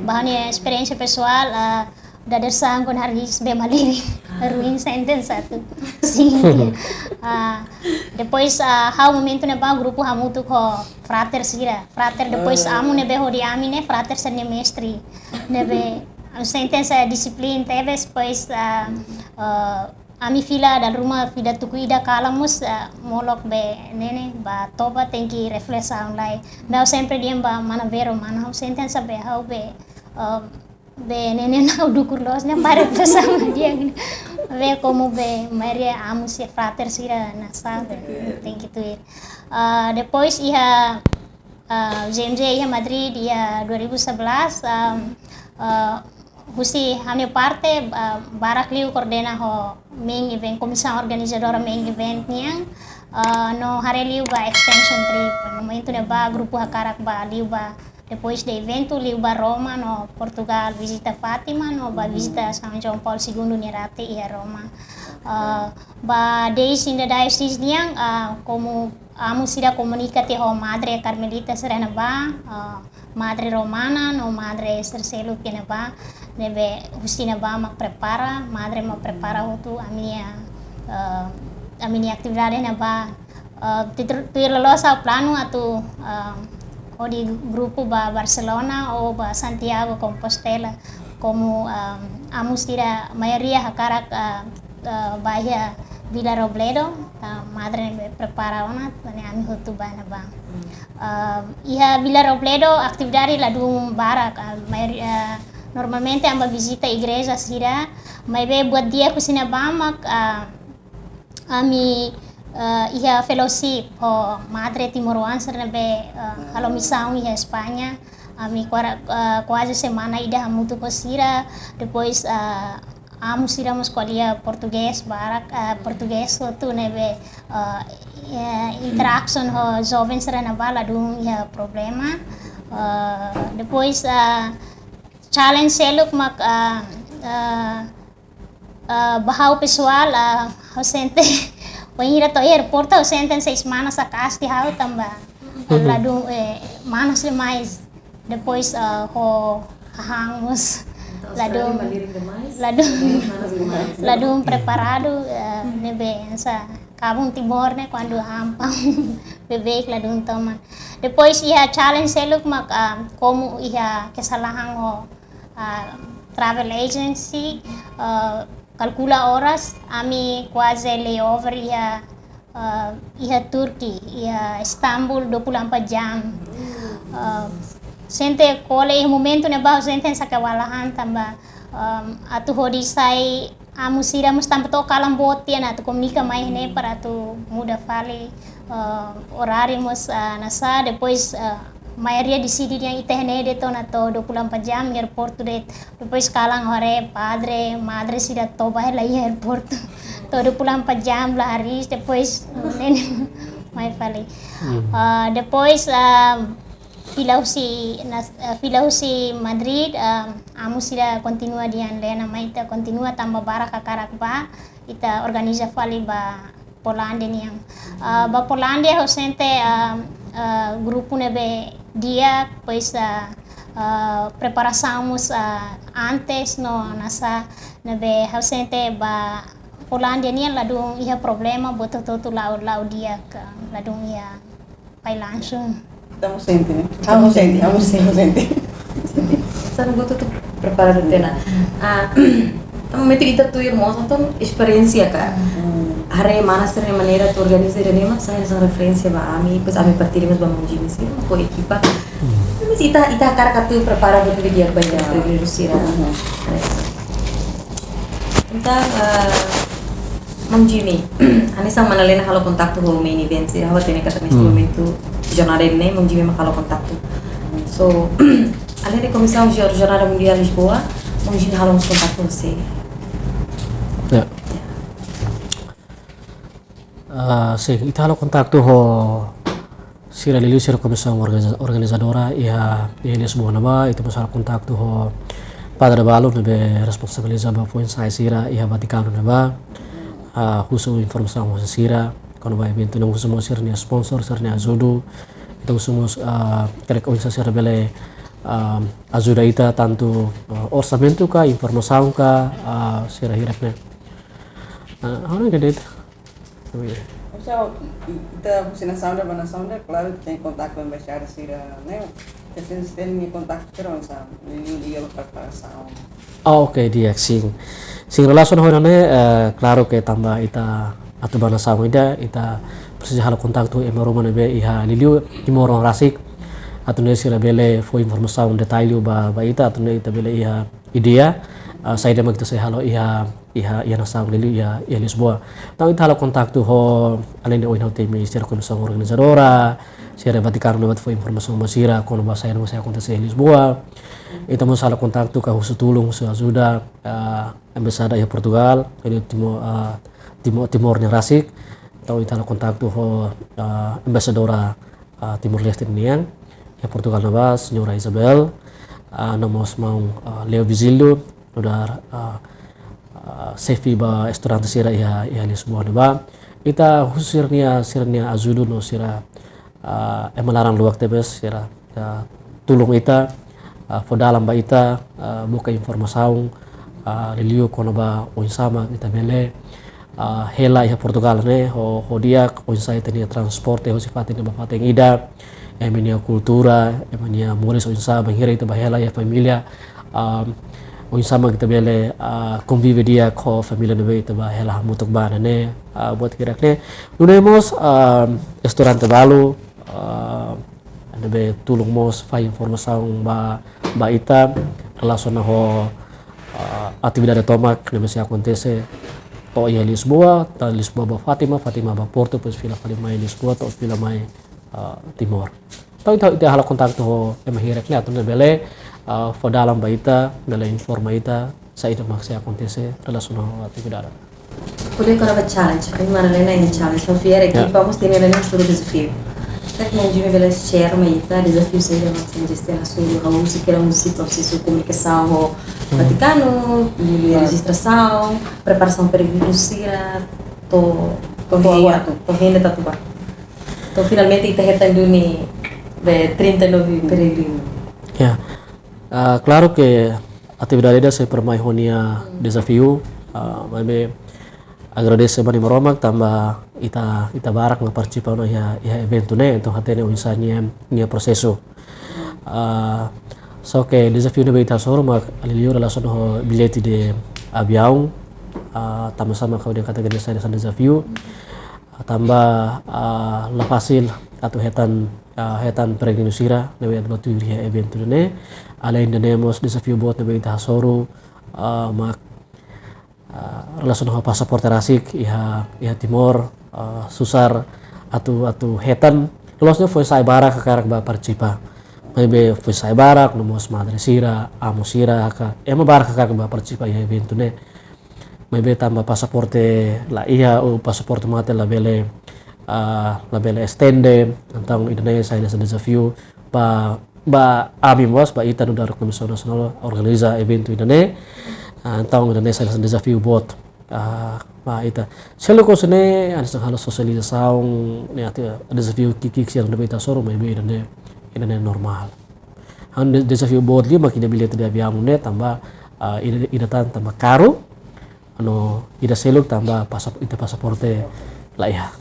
ba ha'u-nia esperiénsia pesoál, ah, dadeer-saan kuandu hariis bee malirin, ruin sente satu. Sin. Ah, depois, ah, ha'u momentu ne'ebá grupu hamutuk ho frater sira. Frater, depois amu ne'ebé hodi ami ne'e frater sira-nia mestre. Ne'ebé sente disiplina tebes, depois, ah, ah, ami fila dala ruma, fila tuku ida kalan mós, ah, molok bee ne'e ne'e, ba toba tenke reflesaun lai. Maibé ha'u sempre dehan ba mana Vero, mana, ha'u sente bee, ha'u bee, ah, bee ne'e ne'e ha'u dukur loos ne'e, para pesan dia gini. Bee komu bee maioria amu sira, frater sira nasa, bee tenke tuir. Ah, depois iha, ah, J M J iha Madrid iha dua ribu sebelas, ah, ah, husi ha'u-nia parte, ah, barak liu koordena ho main event, komisaun organizadora main event nian, ah, no haree liu ba extension trip. Momentu ne'ebá grupu hakarak bá liu ba, depois de eventu, liu ba Roma no Portugal, vizita Fátima no bá vizita São João Paulo Segundo nia rate iha Roma. Ah, ba Days in the Diocese nian, ah, komu amu sira komunika tiha ho madre Karmelita sira iha ne'ebá, ah, madre Romana no madre sira seluk iha ne'ebá, ne'ebé husi ne'ebá mak prepara, madre mak prepara hotu ami-nia, ah, ami-nia atividade iha ne'ebá. Ah, tuir, tuir loloos ha'u planu atu, ah, hodi grupu ba Barcelona ou ba Santiago Compostela, komu, ah, amu sira maioria hakarak, ah, ah, bá iha Vila Robledo, ah, madre ne'ebé prepara ona, ne'e ami hotu bá iha ne'ebá. Ah, iha Vila Robledo atividade ladún barak, ah, maioria, ah, normalmente ami bá vizita igreja sira, maibé buat di'ak husi ne'ebá mak, ah, ami, ah, iha fellowship ho madre timoroan sira ne'ebé, ah, halo misaun iha España, ami kuara-, ah, kuaze semana ida hamutuk ho sira, depois, ah, amu sira mós ko'alia portugés barak, ah, portugés hotu ne'ebé, ah, eh, interaction ho joven sira ne'ebá ladún iha problema. Ah, depois, ah, challenge seluk mak, ah, ah, ah, ba ha'u pesoál, ah, ha'u sente, wainhira to'o airport ha'u sente seis manas haka'as tiha ha'u tanba ladún, eh, manas demais. Depois, ah, ho hahán mós ladún, ladún, ladún preparadu, eh, ne'ebé hanesan kabun Timor ne'e kuandu hampang beibeik ladún toman. Depois iha challenge seluk mak, ah, komu iha kesalahan ho, ah, travel agency, ah, kalkula oras, ami kuaze layover iha, ah, iha Turki, iha Istanbul dua puluh empat jam. Ah, sente kole iha momentu ne'ebá sente hanesan kewalahan tanba, ah, atu hodi sai amu sira mós tanba to'o kalan boot tiha ona atu komunika mai ne'e para atu muda fali, ah, oráriu mós, ah, nasa, depois, ah, maioria deside dehan ita iha ne'e de'it ona to'o dua puluh empat jam airport de'it. Depois kalan haree padre, madre sira toba hela iha airport to'o dua puluh empat jam la hariis, depois ne'e ne'e mai fali. Ah, depois, ah, fila husi nas-, eh, fila husi Madrid, eh, amu sira kontinua dehan Lena, mai ita kontinua tanba barak hakarak bá, ita organiza fali ba Polándia nian. Eh, ba Polándia ha'u sente, eh, eh, grupu ne'ebé di'ak, depois, eh, eh, preparasaun mós, eh, antes no nasa, ne'ebé ha'u sente ba Polándia nian ladún iha problema, buat hotu-hotu la'o, la'o di'ak, eh, ladún iha pai langsung. Amu sente, né? Amu sente, amu sente, amu sente. Hanesan buat hotu preparadu tiha ona. Ah, momentu ita tuir mós, entaun esperiénsia ka. Hmm. Haree manas sira-nia maneira atu organiza ida-ne'e mak sai hanesan referénsia ba ami, depois ami partilha mós ba Monjimi sira, ho ekipa. Mas ita, ita hakarak atu prepara buat di'ak ba ita, ya, primeiru sira. Hmm. Entaun, ah, Maun Jimmy, hanesan Madalena halo kontaktu ho main event sira, ha'u hatene katak neste momentu jornada ne'e Maun Jimmy mak halo kontaktu. So, além de komisaun jor-, Jornada Mundiál Lisboa, Maun Jimmy halo mós kontaktu ho sé? Ya. Ah, sin, ita halo kontaktu ho sira liuliu sira komisaun organiza-, organizadora iha, iha Lisboa ne'ebá, ita mós halo kontaktu ho padre balu ne'ebé responsabiliza ba foin-sa'e sira iha Vatikanu ne'ebá. Ah, husu informasaun husi sira kona-ba eventu ne'e, husu mós sira-nia sponsor, sira-nia ajudu. Ita husu mós, ah, karik oinsá sira bele, ah, ajuda ita tantu, ah, orsamentu ka, informasaun ka, ah, sira hirak ne'e. Ah, ha'u hanoin de'it. Oke. Orsida, i-, i-, ita husi nasaun ida ba nasaun ida, klaru, ita iha kontaktu ho embaixada sira ne'e. Ita sempre iha kontaktu terus, sabe? Liuliu preparasaun. Ah, oke, di'ak, sin. Sin, relasiona ho ida-ne'e, eh, klaru ke tanba ita atu ba nasaun ida, ita presiza halo kontaktu ho ema ruma ne'ebé iha liuliu Timor-oan rasik. Atu nune'e sira bele fó informasaun detalle ba, ba ita, atu nune'e ita bele iha ideia, ah, saida mak ita sei halo iha, iha, iha nasaun liuliu iha, iha Lisboa. Entaun ita halo kontaktu ho, além de ohin ha'u temi sira komisaun organizadora, sira Vatikanu ne'ebé atu fó informasaun ba sira kona-ba saida mak sei akontese iha Lisboa. Ita mós halo kontaktu ka husu tulun, husu ajuda, ah, embaixada iha Portugal, iha Timo-, ah, Timo-, Timor nia rasik. Entaun ita halo kontaktu ho, ah, embaixadora ah, Timor-Leste nian, iha Portugal ne'ebá, Señora Isabel, ah, no mós maun, ah, Leo Vigílio, nu'udar, ah, ah, xefe ba estudante sira iha, iha Lisboa ne'ebá. Ita husu sira-nia, sira-nia ajudu no sira, ah, ema laran luak tebes, sira, ah, tulun ita, ah, fó dalan ba ita, ah, buka informasaun, ah, liuliu kona-ba oinsá mak ita bele, ah, hela iha Portugal ne'e, ho, ho di'ak, oinsá ita-nia transporte, husi fatin ida ba fatin ida, ema nia kultura, ema nia moris oinsá, bainhira ita ba hela iha família, ah, oinsá mak ita bele, ah, konvive di'ak ho família ne'ebé ita ba hela hamutuk ba ne'e, ah, buat hirak ne'e. Nune'e mós, ah, estudante balu, ah, ne'ebé tulun mós fó informasaun ba, ba ita, relasiona ho, ah, atividade tomak ne'ebé sei akontese to'o iha Lisboa, tau Lisboa ba Fátima, Fátima ba Porto, depois fila fali mai Lisboa, to'o fila mai, ah, Timor. Entaun ita, ita halo kontaktu ho ema hirak ne'e atu nune'e bele, ah, fó dalan ba ita, bele informa ita, saida mak sei akontese relasiona ho atividade. Ko'alia kona-ba challenge, ami Madalena iha challenge, ho fiar Ya. ekipa mós temi ne'e suru dezafiu. Karik Maun Jimmy bele share mai ita, dezafiu saida mak sei jestiona suru, ha'u husi kera husi prosesu komunikasaun ho Hmm. Vatikanu, liuliu Ya. rejistrasaun, preparasaun peregrinu sira, to'o, to'o To'o hende, agora. to'o hende atu bá. To'o finalmente ita hetan duni be trinta e nove peregrinu. Ya. Ah, klaru ke atividade ida sempre mai ho nia dezafiu, ah, maibé agradese ba Nai Maromak tanba ita, ita barak mak partisipa ona iha, iha eventu ne'e, entaun hatene oinsá nia, nia prosesu. Ah, só ke dezafiu ne'ebé ita hasoru mak liuliu relasiona ho billete de aviaun, ah, tanba sá mak ha'u dehan katak ida sai hanesan dezafiu. Tanba, ah, la fasil atu hetan, ah, hetan peregrinu sira ne'ebé atu bá tuir iha eventu ne'e. Além de ne'e mós dezafiu boot ne'ebé ita hasoru, ah, mak, ah, relasiona ho pasaporte rasik iha, iha Timor, ah, susar atu, atu hetan. Loloos ne'e foin-sa'e barak hakarak bá partisipa. Maibé foin-sa'e barak, no mós madre sira, amu sira, ka ema barak hakarak bá partisipa iha eventu ne'e. Maibé tanba pasaporte la iha, ou pasaporte mate labele, ah, labele estende, entaun ida-ne'e sai hanesan dezafiu ba, ba ami mós, ba ita nu'udar Komisaun Nasionál organiza eventu ida-ne'e. Ah, entaun ida-ne'e sai hanesan dezafiu boot, ah, ba ita. Seluk husi ne'e, hanesan halo sosializasaun, ne'e atu dezafiu ki'ik-ki'ik sira ne'ebé ita hasoru, maibé ida-ne'e, ida-ne'e normál. Ha'u dezafiu boot liu mak ida billete de aviaun ne'e tanba, ah, ida, ida tan tanba karu, no ida seluk tanba pasap-, ita pasaporte la iha.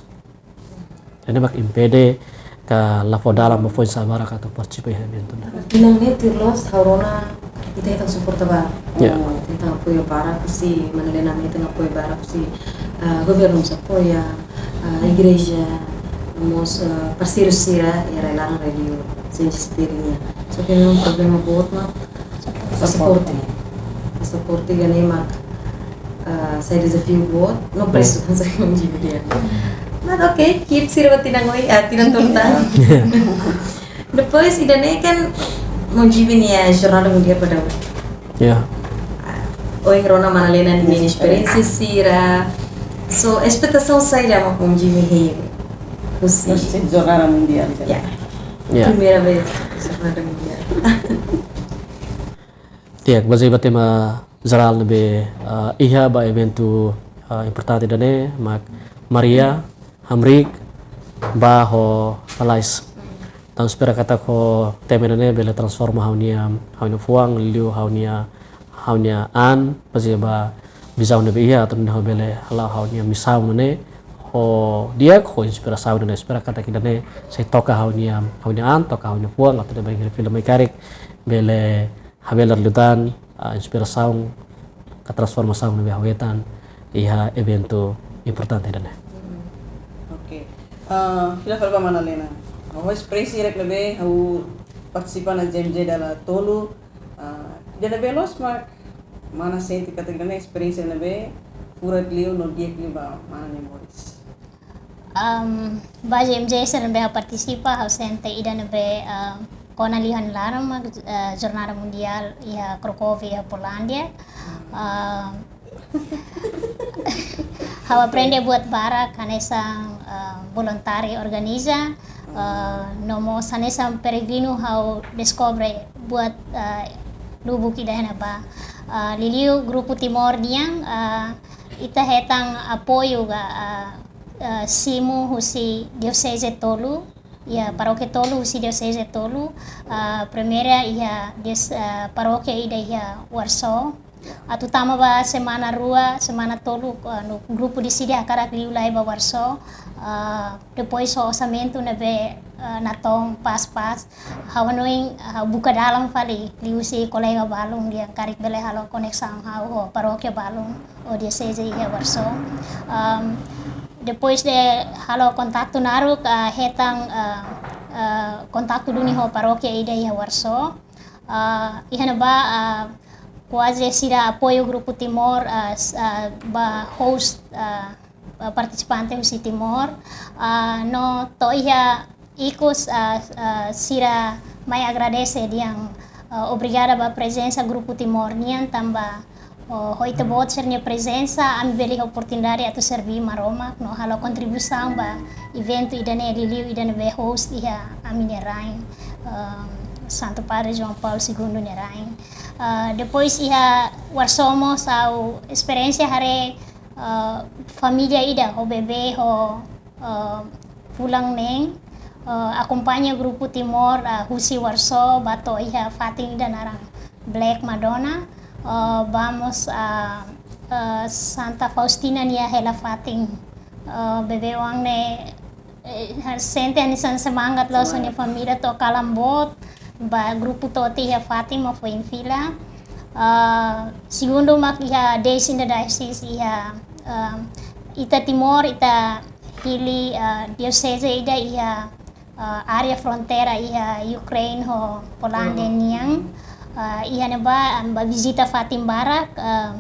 Ne'e mak impede ka la fó dalan ba foin-sa'e barak atu partisipa iha eventu ne'e. Tinan ne'e tuir loloos ha'u rona ita hetan suporta barak. Ya. Ita hetan apoiu barak husi, Madalena hetan apoiu barak husi, ah, governu mós apoia, ah, igreja, mós, ah, parseiru sira, iha rai-laran rai-li'ur, sente esperinya. Só ke memang problema boot mak pasaporte. Pasaporte ida-ne'e mak, Ah, sai dezafiu boot, no presu, sai maun Jimmy dehan. Mas oke, keep sira ba tinan oin, ah, tinan tolu tan. Depois, ida-ne'e kan maun Jimmy nia jornada mundiál ba daudaun. Ya. Ah, ohin rona Madalena nia esperiénsia sira. So, espetasaun saida mak maun Jimmy hein husi, husi jornada mundiál, kan? Ya. Ya. Primeira vez jornada mundiál. Di'ak, bazeia ba tema jerál ne'ebé, ah, iha ba eventu, ah, importante ida-ne'e, mak Maria hamriik bá ho lalais. Entaun espera katak ho tema ida-ne'e bele transforma ha'u-nia, ha'u-nia fuan, liuliu ha'u-nia, ha'u-nia an, bazeia ba vizaun ne'ebé iha, atu nune'e ha'u bele hala'o ha'u-nia misaun ne'e ho di'ak, ho inspirasaun ne'e. Espera katak ida-ne'e sei toka ha'u-nia, ha'u-nia an, toka ha'u-nia fuan, atu nune'e bainhira fila mai karik bele habelar liután, ah, inspirasaun ka transformasaun ne'ebé ha'u hetan iha eventu importante ida-ne'e. Hmm. Oke. Ah, fila fali ba Madalena. Ha'u esperiénsia hirak ne'ebé ha'u partisipa iha J M J dala tolu. Ah, ida ne'ebé loos mak mana sente katak ida-ne'e esperiénsia ne'ebé furak liu no di'ak liu ba mana nia moris? Am, ba J M J sira ne'ebé ha'u partisipa, ha'u sente ida ne'ebé, am, kona liu ha'u-nia laran mak, eh, Jornada Mundiál iha Cracovia, iha Polandia. Am, ha'u aprende buat barak hanesan, eh, voluntáriu organiza, eh, no mós hanesan peregrinu ha'u deskobre buat, eh, lubuk ida iha ne'ebá. Eh, liuliu Grupu Timor nian, eh, ita hetan apoiu ka, eh, eh, simu husi dioseze tolu, iha parókia tolu husi dioseze tolu, eh, primeira iha dios-, eh, parókia ida iha Warsaw. Atu tama ba semana rua, semana tolu, eh, no grupu deside hakarak liu lai ba Warsaw. Eh, depois ho orsamentu ne'ebé, eh, natoon pas-pas, ha'u hanoin, ha'u buka dalan fali liuhusi kolega balun dehan karik bele halo koneksaun ha'u ho parókia balun ou dioseze iha Warsaw. Am, depois de halo kontaktu naruk, ah, hetan, ah, ah, kontaktu duni ho parókia ida iha Warsaw. Ah, iha ne'ebá, ah, kuaze sira apoiu Grupu Timor, ah, s-, ah, ba host, ah, ah, partisipante husi Timor. Ah, no to'o iha ikus, ah, ah, sira mai agradese dehan, ah, obrigada ba prezensa Grupu Timor nian tanba, oh, ho ita-boot sira-nia prezensa, ami bele iha oportunidade atu serví Maromak no halo kontribuisaun ba eventu ida-ne'e, liuliu ida ne'ebé host iha ami-nia rain, ehm, Santu Padre João Paulo Segundo nia rain. Ah, depois iha Warsaw mós ha'u esperiénsia haree, ah, família ida ho bebé ho, ah, fulan neen, ah, akompaña Grupu Timor, ah, husi Warsaw ba to'o iha fatin ida naran Black Madonna, ah, ba mós, ah, ah, Santa Faustina nia hela-fatin. Ah, bebé oan ne'e, eh, sente hanesan semangat loos, semangat, sua-nia família to'o kalan boot, ba grupu to'o tiha iha fatin mak foin fila. Ah, segundu mak iha Days in the Diocese iha, ah, ita Timor, ita hili, ah, dioseze ida iha, ah, área fronteira iha Ukraine ho Polandia nian. Ah, iha ne'ebá, ah, ba vizita fatin barak, ah,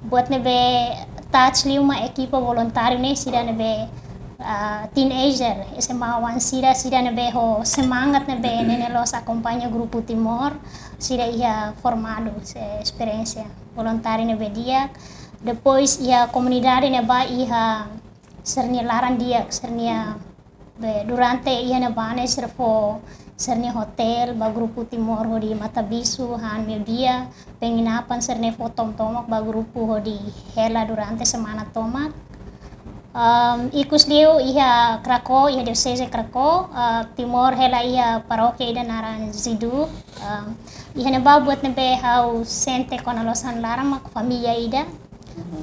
buat ne'ebé touch liu mak ekipa voluntáriu ne'e sira ne'ebé, ah, teenager, S M A oan sira, sira ne'ebé ho semangat ne'ebé ne'e ne'e loos akompaña Grupu Timor, sira iha formadu, se esperiénsia voluntáriu ne'ebé di'ak. Depois iha komunidade ne'ebá iha sira-nia laran di'ak, sira-nia be, durante iha ne'ebá ne'e sira fó sira-nia hotel ba Grupu Timor hodi matabisu, han meiudia, penginapan sira-ne'e fó tomak-tomak ba grupu hodi hela durante semana tomak. Am, ikus liu iha Krakow, iha dioseze Krakow, ah, Timor hela iha parókia ida naran Zydów. Am, iha ne'ebá buat ne'ebé ha'u sente kona loos ha'u-nia laran mak família ida.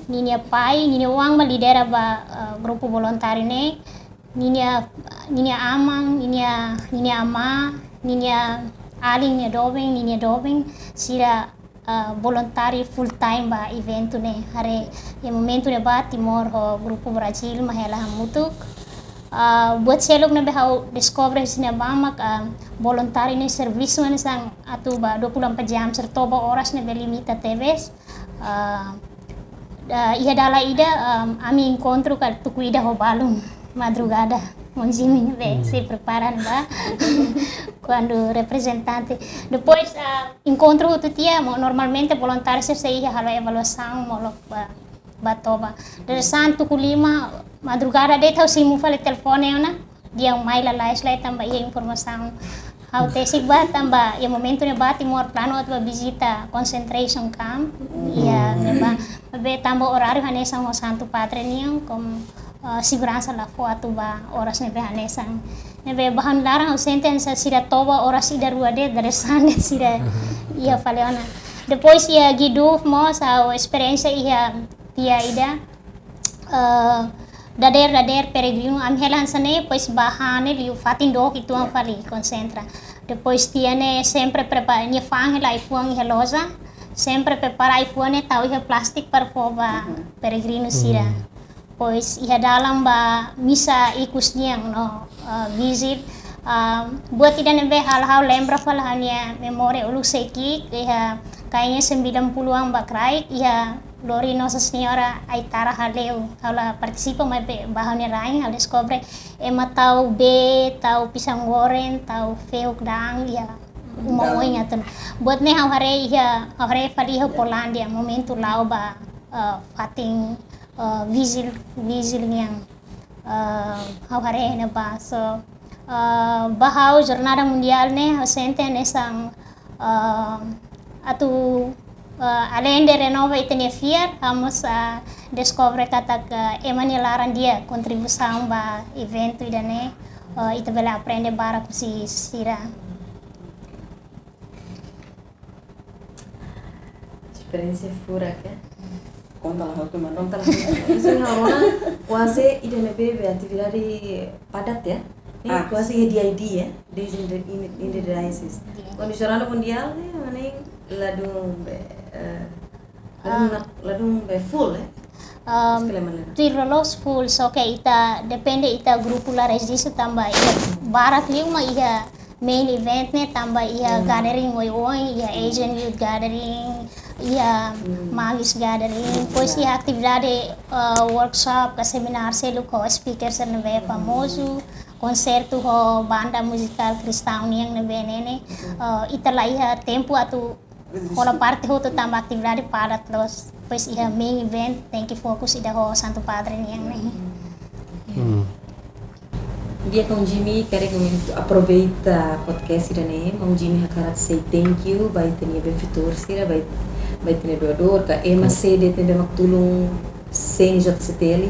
Ninia pai, ninia oan mak lidera ba, ah, grupu voluntáriu ne'e. Ninia, ninia aman, ninia, ninia amá, ninia alin nia doben, ninia doben, sira, ah, voluntáriu full time ba eventu ne'e. Haree, iha momentu ne'ebá Timor ho grupu Brazil mak hela hamutuk. Ah, buat seluk ne'ebé ha'u deskobre husi ne'ebá mak, ah, voluntáriu nia servisu hanesan atu ba dua puluh empat jam, sira toba oras ne'ebé limita tebes. Ah, Ah, iha dala ida, ah, ami enkontru ka tuku ida ho balun madrugada. Maun Jimmy be se prepara ba kuandu reprezentante. Depois, ah, enkontru hotu tiha, mo-, normalmente voluntáriu sira sei iha halo evaluasaun molok ba, ba toba. Dadeer-saan tuku lima madrugada de'it ha'u simu fali telefone ona. Dehan mai lalais lai tanba iha informasaun ha'u tesik ba tanba iha momentu ne'ebá Timor planu atu ba vizita concentration camp. Iha ne'ebá. Maibé tanba oráriu hanesan ho Santu Padre nian, komu, eh, seguransa la fó atu ba oras ne'ebé hanesan. Ne'ebé ba ha'u-nia laran ha'u sente hanesan sira toba oras ida rua de'it, dadeer-saan de'it sira iha fali ona. Depois iha GDUF mós ha'u esperiénsia iha tiha ida, eh, dadeer-dadeer peregrinu ami hela hanesan ne'e, depois ba han ne'e liu fatin dook uitoan fali konsentra. Depois tiha ne'e sempre prepara, nia fa'an hela ai-fuan iha loja, sempre prepara ai-fuan ne'e tau iha plástiku para fó ba peregrinu sira. Depois iha dalan ba misa ikus nian no, eh, vizit, ah, buat ida ne'ebé halo ha'u lembra fali ha'u-nia memória uluk sei ki'ik, iha kayaknya sembilan puluhan ba kraik, iha lori Nossa Senhora Aitara Haleu. Ha'u la partisipa maibé ba ha'u-nia rain ha'u deskobre ema tau bee, tau pisang goreng, tau fehuk da'an iha uma oin atu. Buat ne'e ha'u haree iha, ha'u haree fali iha Polandia, momentu la'o ba, eh, fatin, eh, vizit, vizit nian. Eh, ha'u haree ne'ebá. So, eh, ba ha'u jornada mundiál ne'e ha'u sente hanesan, eh, atu, eh, além de renova ita-nia fiar, ha'u mós, eh, deskobre katak, eh, ema nia laran di'ak kontribuisaun ba eventu ida-ne'e, eh, ita bele aprende barak husi sira. Esperiénsia furak, eh? Konta la hotu, mano. Konta la hotu. Maksudnya, ha'u rona kuaze ida ne'ebé be atividade padat, ya? Ne'e kuaze iha D I D, ya? Days in the, in, in the Diocese. Kuandu jornada mundiál ne'e, mane ladún be, eh, ladún, ladún be full, eh? Tuir loloos full, só ke ita depende ita grupu la rejistu tanba iha barak liu mak iha main event ne'e tanba iha gathering oioin, iha Asian Youth Gathering, iha Magis Gathering, depois iha atividade, eh, workshop ka seminar seluk ho speaker sira ne'ebé famozu, konsertu ho banda muzikál kristaun nian ne'ebé ne'e ne'e, eh, ita la iha tempu atu hola parte hotu tanba atividade padat loos. Depois iha main event tenke fokus ida ho Santu Padre nian ne'e. Di'ak, Maun Jimmy, karik ami aproveita podcast ida-ne'e, Maun Jimmy hakarak say thank you ba ita-nia benfeitór sira, ba it-, ba ita-nia doadór, ka ema sé de'it ne'ebé mak tulun C N J C T L,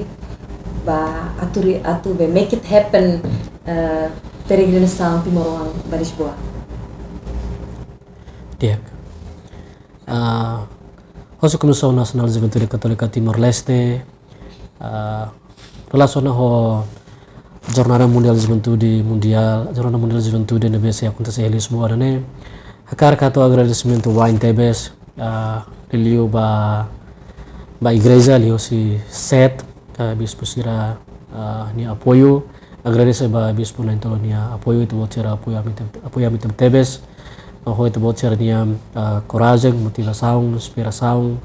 ba atu ri-, atu be make it happen, eh, peregrinasaun timoroan ba Lisboa. Di'ak. Ah, hosi Komisaun Nasionál Juventude Katólika Timor-Leste, ah, relasiona ho Jornada Mundiál Juventude, Mundiál, Jornada Mundiál Juventude ne'ebé sei akontese iha Lisboa ne'e, hakarak hato'o agradesimentu wa'in tebes, ah, liuliu ba, ba igreja, liuhusi SED, ka bispu sira, ah, nia apoiu. Agradese ba bispu na'in-tolu nia apoiu, ita-boot sira apoiu ami tem-, apoiu ami tebetebes. No ho ita-boot sira-nia, ah, korajen, motivasaun, inspirasaun,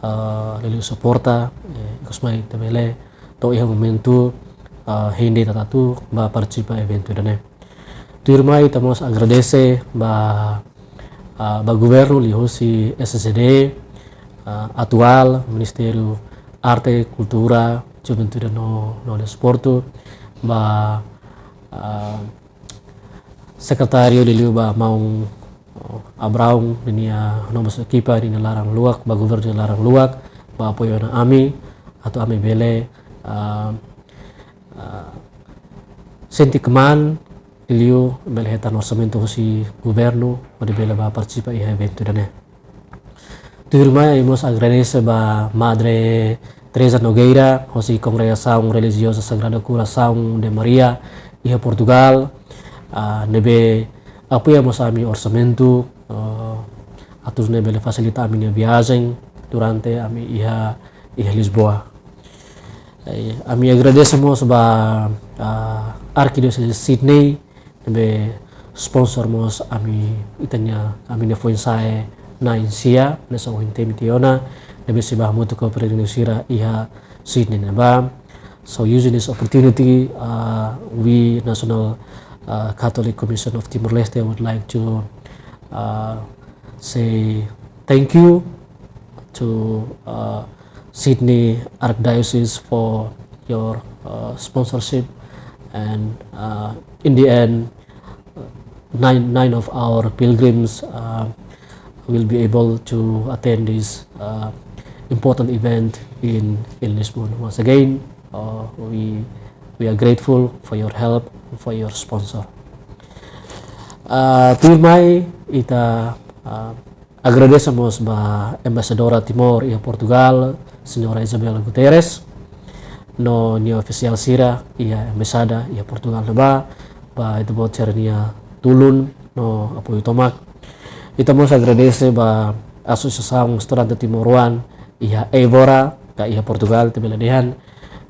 ah, liuliu suporta, eh, ikus mai ita bele to'o iha momentu, ah, hein de'it ita atu ba partisipa eventu ida-ne'e. Tuirmai ita mós agradese ba, ah, ba governu liuhusi S C D, ah, atuál, Ministériu Arte, Kultura, Juventude no, no Desportu, ba, ah, sekretáriu liuliu ba maun, oh, Abraão, ninia no mós ekipa, ninia laran luak, ba governu nia laran luak, ba apoiu ona ami, atu ami bele, ah, ah, sente kmaan, liu bele hetan orsamentu husi governu, hodi bele ba partisipa iha eventu ida-ne'e. Tuirmai ami mós agradese ba Madre Teresa Nogueira, hosi Kongregasaun Relijioza Sagrado Coração de Maria, iha Portugal, ah, ne'ebé apoia mós ami orsamentu, ah, atu nune'e bele fasilita ami-nia viajen durante ami iha, iha Lisboa. Eh, ami agradese mós ba, ah, Arkidioseze Sydney, ne'ebé sponsor mós ami, ita-nia, ami-nia foin-sa'e, na'in-sia, hanesan ohin temi tiha ona, ne'ebé sei bá hamutuk ho peregrinu sira iha Sydney ne'ebá. So using this opportunity, uh, we National, uh, Catholic Commission of Timor-Leste would like to, uh, say thank you to, uh, Sydney Archdiocese for your, uh, sponsorship, and, uh, in the end, nine, nine of our pilgrims, uh, will be able to attend this, uh, important event in, in Lisbon. Once again, uh, we, we are grateful for your help, for your sponsor. Uh, tuirmai ita, uh, agradese mós ba Embaixadora Timor iha Portugal, Señora Isabel Guterres, no nia ofisiál sira iha Embaixada iha Portugal ne'ebá, ba ita-boot sira-nia tulun no apoiu tomak. Ita mós agradese ba Asosiasaun Estudante Timoroan iha Évora, ka iha Portugal, ita bele dehan,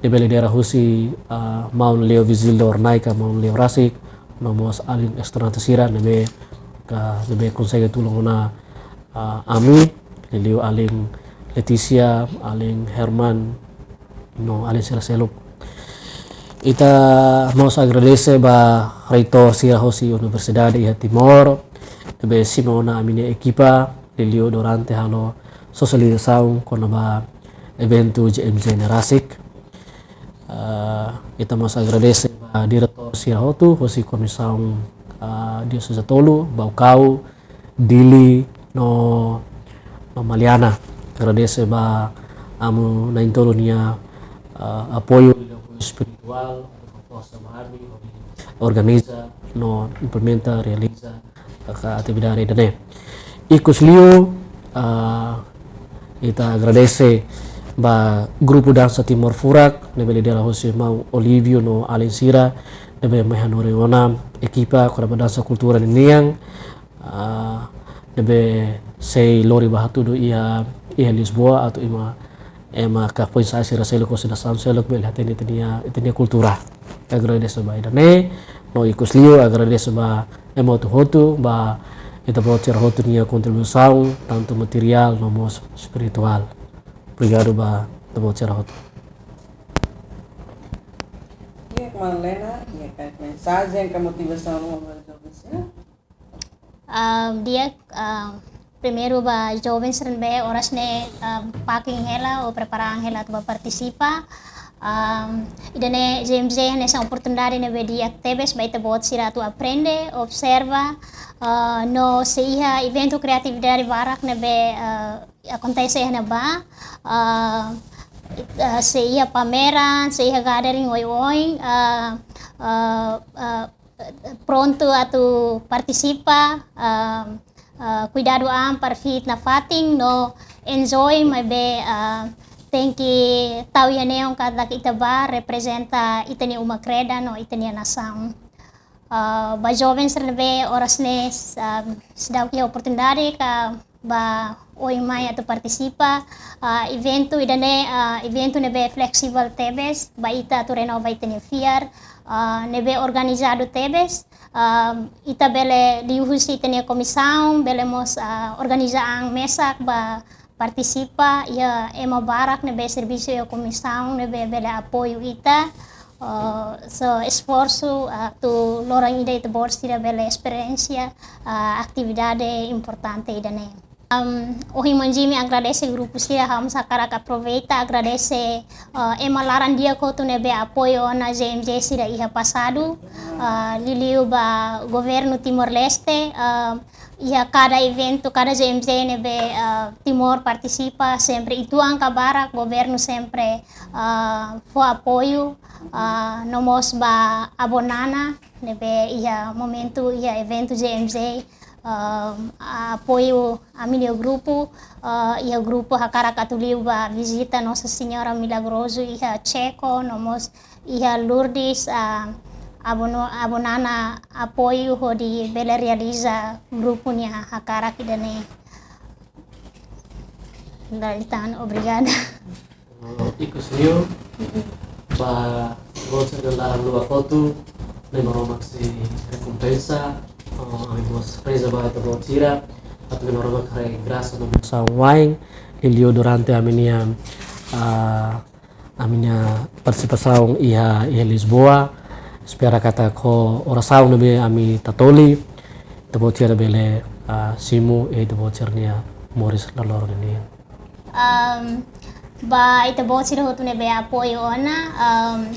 ne'ebé lidera husi, ah, Maun Leo Vigílio Hornai ka Maun Leo rasik, no mós alin estudante sira ne'ebé ka, ne'ebé konsege tulun ona, ah, ami, liuliu alin Letícia, alin Herman, no alin sira seluk. Ita mós agradese ba reitór sira hosi universidade iha Timor, ne'ebé simu ona ami-nia ekipa, liuliu durante halo sosializasaun kona-ba eventu J M J ne'e rasik. Ah, ita mós agradese ba diretór sira hotu hosi Komisaun, ah, Dioseze tolu, Baucau, Dili, no, no Maliana. Agradese ba amu na'in-tolu nia, ah, apoiu, apoiu espirituál, apoiu forsa ba ami, organiza, no implementa, realiza, ka atividade ida-ne'e. Ikusliu, ah, ita agradese ba grupu dansa Timor Furak, ne'ebé lidera hosi Maun Olívio no alin sira, ne'ebé mai hanorin ona ekipa kona-ba dansa kultura ninian, ah, ne'ebé sei lori ba hatudu iha, iha Lisboa atu ema, ema ka foin-sa'e sira seluk, hosi nasaun seluk bele hatene ita-nia, ita-nia kultura. Agradese ba ida-ne'e, no ikusliu agradese ba ema hotu-hotu, ba ita-boot sira hotu nia kontribuisaun, tantu materiál no mós espirituál. Obrigadu ba ita-boot sira hotu. Di'ak, Maun Lena, di'ak, mensajen ka motivasaun ba joven sira? Ah, di'ak, ah, primeiru ba joven sira ne'ebé oras ne'e, ah, paking hela ou prepara an hela atu ba partisipa. Ah, ida-ne'e J M J hanesan oportunidade ne'ebé di'ak tebes ba ita-boot sira atu aprende, observa, ah, no se iha eventu kriatividade barak ne'ebé, ah, akontese iha ne'ebá, ah, ah, se iha pameran, se iha gathering oioin, ah, ah, ah, prontu atu partisipa, ah, ah, kuidadu an para fitna fatin no enjoy, maibé, ah, tenke tau iha neon katak ita bá reprezenta ita-nia uma kreda no ita-nia nasaun. Ah, ba joven sira ne'ebé oras ne'e, ah, seidauk iha oportunidade ka ba oin mai atu partisipa, ah, eventu ida-ne'e, ah, eventu ne'ebé flexible tebes, ba ita atu renova ita-nia fiar, ah, ne'ebé organizadu tebes, ah, ita bele liuhusi ita-nia komisaun, bele mós, ah, organiza an mesak ba partisipa, iha ema barak ne'ebé servisu iha komisaun ne'ebé bele apoiu ita, ah, so esforsu, ah, atu loron ida ita-boot sira bele esperiénsia, ah, atividade importante ida-ne'e. Am, ohin Maun Jimmy agradese grupu sira, ha'u mós hakarak aproveita agradese, ah, ema laran di'ak hotu ne'ebé apoiu ona J M J sira iha pasadu, ah, liuliu ba Governu Timor-Leste, ah, iha kada eventu, kada J M J ne'ebé, ah, Timor partisipa, sempre uitoan ka barak, governu sempre, ah, fó apoiu, ah, no mós ba Avó Nana, ne'ebé iha momentu, iha eventu J M J, ah, apoiu ami-nia grupu, ah, iha grupu hakarak atu liu ba vizita Nossa Senhora Milagroso iha Cheko, no mós iha Lourdes, ah, Avó No-, Avó Nana apoiu hodi bele realiza grupu nia hakarak ida-ne'e. Dali tan, obrigada. Ikusliu, ba ita-boot sira laran luak hotu, ne'e Maromak sei rekompensa, oh, ami mós reza ba ita-boot sira, Atu Maromak haree grasa no bensaun wa'in, liuliu durante ami-nia, ah, ami-nia partisipasaun iha, iha Lisboa. Espera katak ho orasaun ne'ebé ami tatoli, Ita-Boot sira bele, ah, simu, eh, Ita-Boot sira-nia moris loroloron nian. Am, ba Ita-Boot sira hotu ne'ebé apoiu ona, am,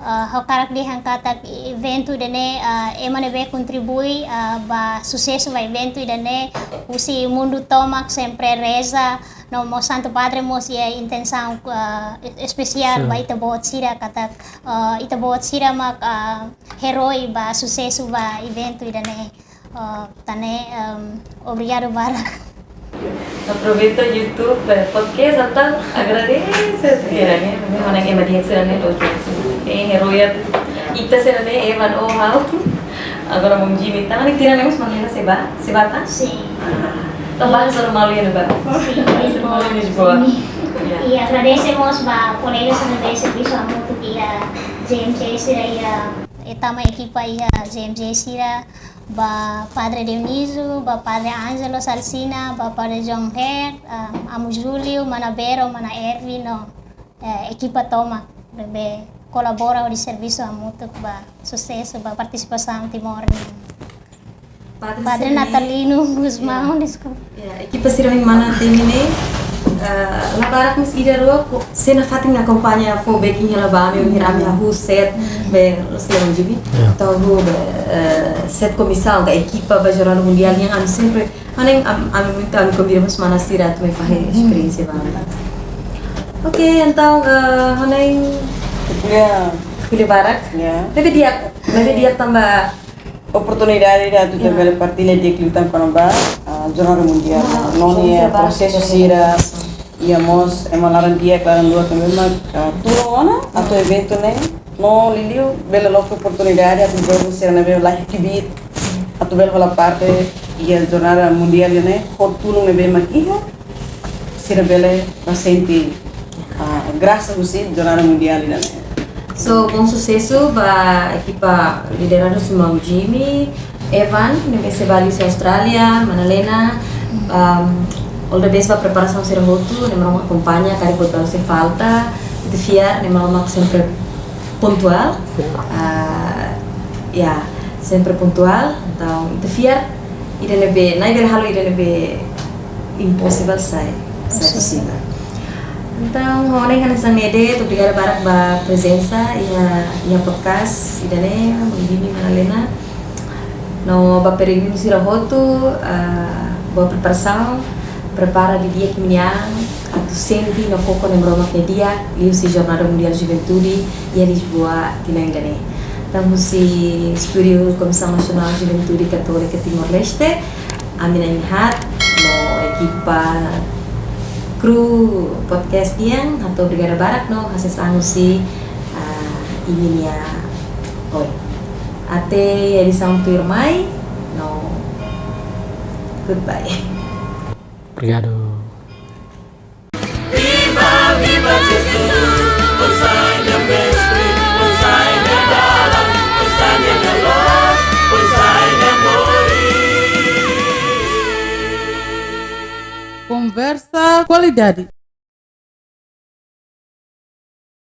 ah, ha'u hakarak dehan katak eventu ida-ne'e, ah, ema ne'ebé kontribui, ah, ba susesu ba eventu ida-ne'e, husi mundu tomak sempre reza, no mós Santu Padre mós iha intensaun, ah, es-, espesiál ba Ita-Boot sira katak, ah, Ita-Boot sira mak, ah, herói ba susesu ba eventu ida-ne'e. Ah, tan ne'e, em, obrigadu barak. Aproveita YouTube, eh, podcast, entaun agradese, kira, ne'e, memang ema di'ak sira-ne'e, oke, sira-ne'e, eh, herói ita sira-ne'e, Evan, oh, ha'u. Agora, Maun Jimmy, tan ne'e, tinan ne'e mós, Maun Lena, sei bá, sei bá, tá? Sin. Ah, entaun, bá, só malu iha ne'ebá. Sin, Lisboa. Malu iha Lisboa. Sin. Ya. I agradese mós ba kolega sira ne'ebé servisu hamutuk iha J M J sira, iha, eh, tama ekipa iha J M J sira, ba Padre Dionísio, ba Padre Ângelo Salsina, ba Padre João Her, ah, Amu Júlio, Mana Bero, Mana Ervin, no, eh, ekipa tomak ne'ebé kolabora hodi servisu hamutuk ba susesu, ba partisipasaun Timor nian. Padre Padre sira-ne'e. Natalino Gusmão, ya, deskulpa. Ya, ekipa sira-ne'e mak temi ne'e, eh, la barak mós ida rua, ko, sira nafatin akompaña fó backing hela ba ami, hirami hahú set, be, los lewat Jimmy. Ya. Entaun, be, eh, set komisaun, ka ekipa ba Jornada Mundiál nian ami sempre, hanesan, am-, ami muitu, ami konvida mós mana sira atu mai fahe esperiénsia ba ami. Oke, entaun, eh, hanesan, ko'alia, ko'alia barak. Ya. Maibé di'ak, maibé di'ak tanba oportunidade ida atu, ya, ita bele partilla di'ak liután kona-ba, ah, Jornada Mundiál. Ah, no, nia prosesu sira, iha mós ema laran di'ak, laran luak ne'ebé mak, ah, tulun ona atu eventu ne'e, no liuliu bele loke oportunidade atu joven sira ne'ebé laiha kbiit atu bele hola parte iha Jornada Mundiál ne'e, ho tulun ne'ebé mak iha, sira bele bá sente, ah, grasa husi Jornada Mundiál ida-ne'e. So, bom susesu ba ekipa lideradu husi Maun Jimmy, Evan, ne'ebé sei bá liu husi Austrália, Mana Lena, um, all the best ba preparasaun sira hotu, ne'e Maromak akompaña, karik buat balu sei falta, ita fiar, ne'e Maromak sempre pontuál. Ya. Ah, ya, sempre pontuál. Entaun, ita fiar, ida ne'ebé, Na'i bele halo ida ne'ebé impossible sai, sai posível. Entaun, ha'u hakarak hanesan ne'e de'it, obrigada barak ba prezensa iha, iha podcast ida-ne'e, Maun Jimmy, Mana Lena. No ba peregrinu sira hotu, ah, boa preparasaun, prepara didi'ak imi-nia an, atu sente no koko Nai Maromak nia di'ak, liuhusi Jornada Mundiál Juventude, iha Lisboa, tinan ida-ne'e. Entaun husi estúdiu Komisaun Nasionál Juventude Katólika Timor-Leste, ami na'in-haat, no ekipa kru podcast nian, hato'o obrigada barak, no hasees an husi, ah, imi-nia oin. Até edisaun tuirmai, no goodbye. Obrigadu. Viva, viva Jesus, Nia sai Mestre, Nia sai dalan, Nia sai luz, Nia sai moris. Konversa kualidade.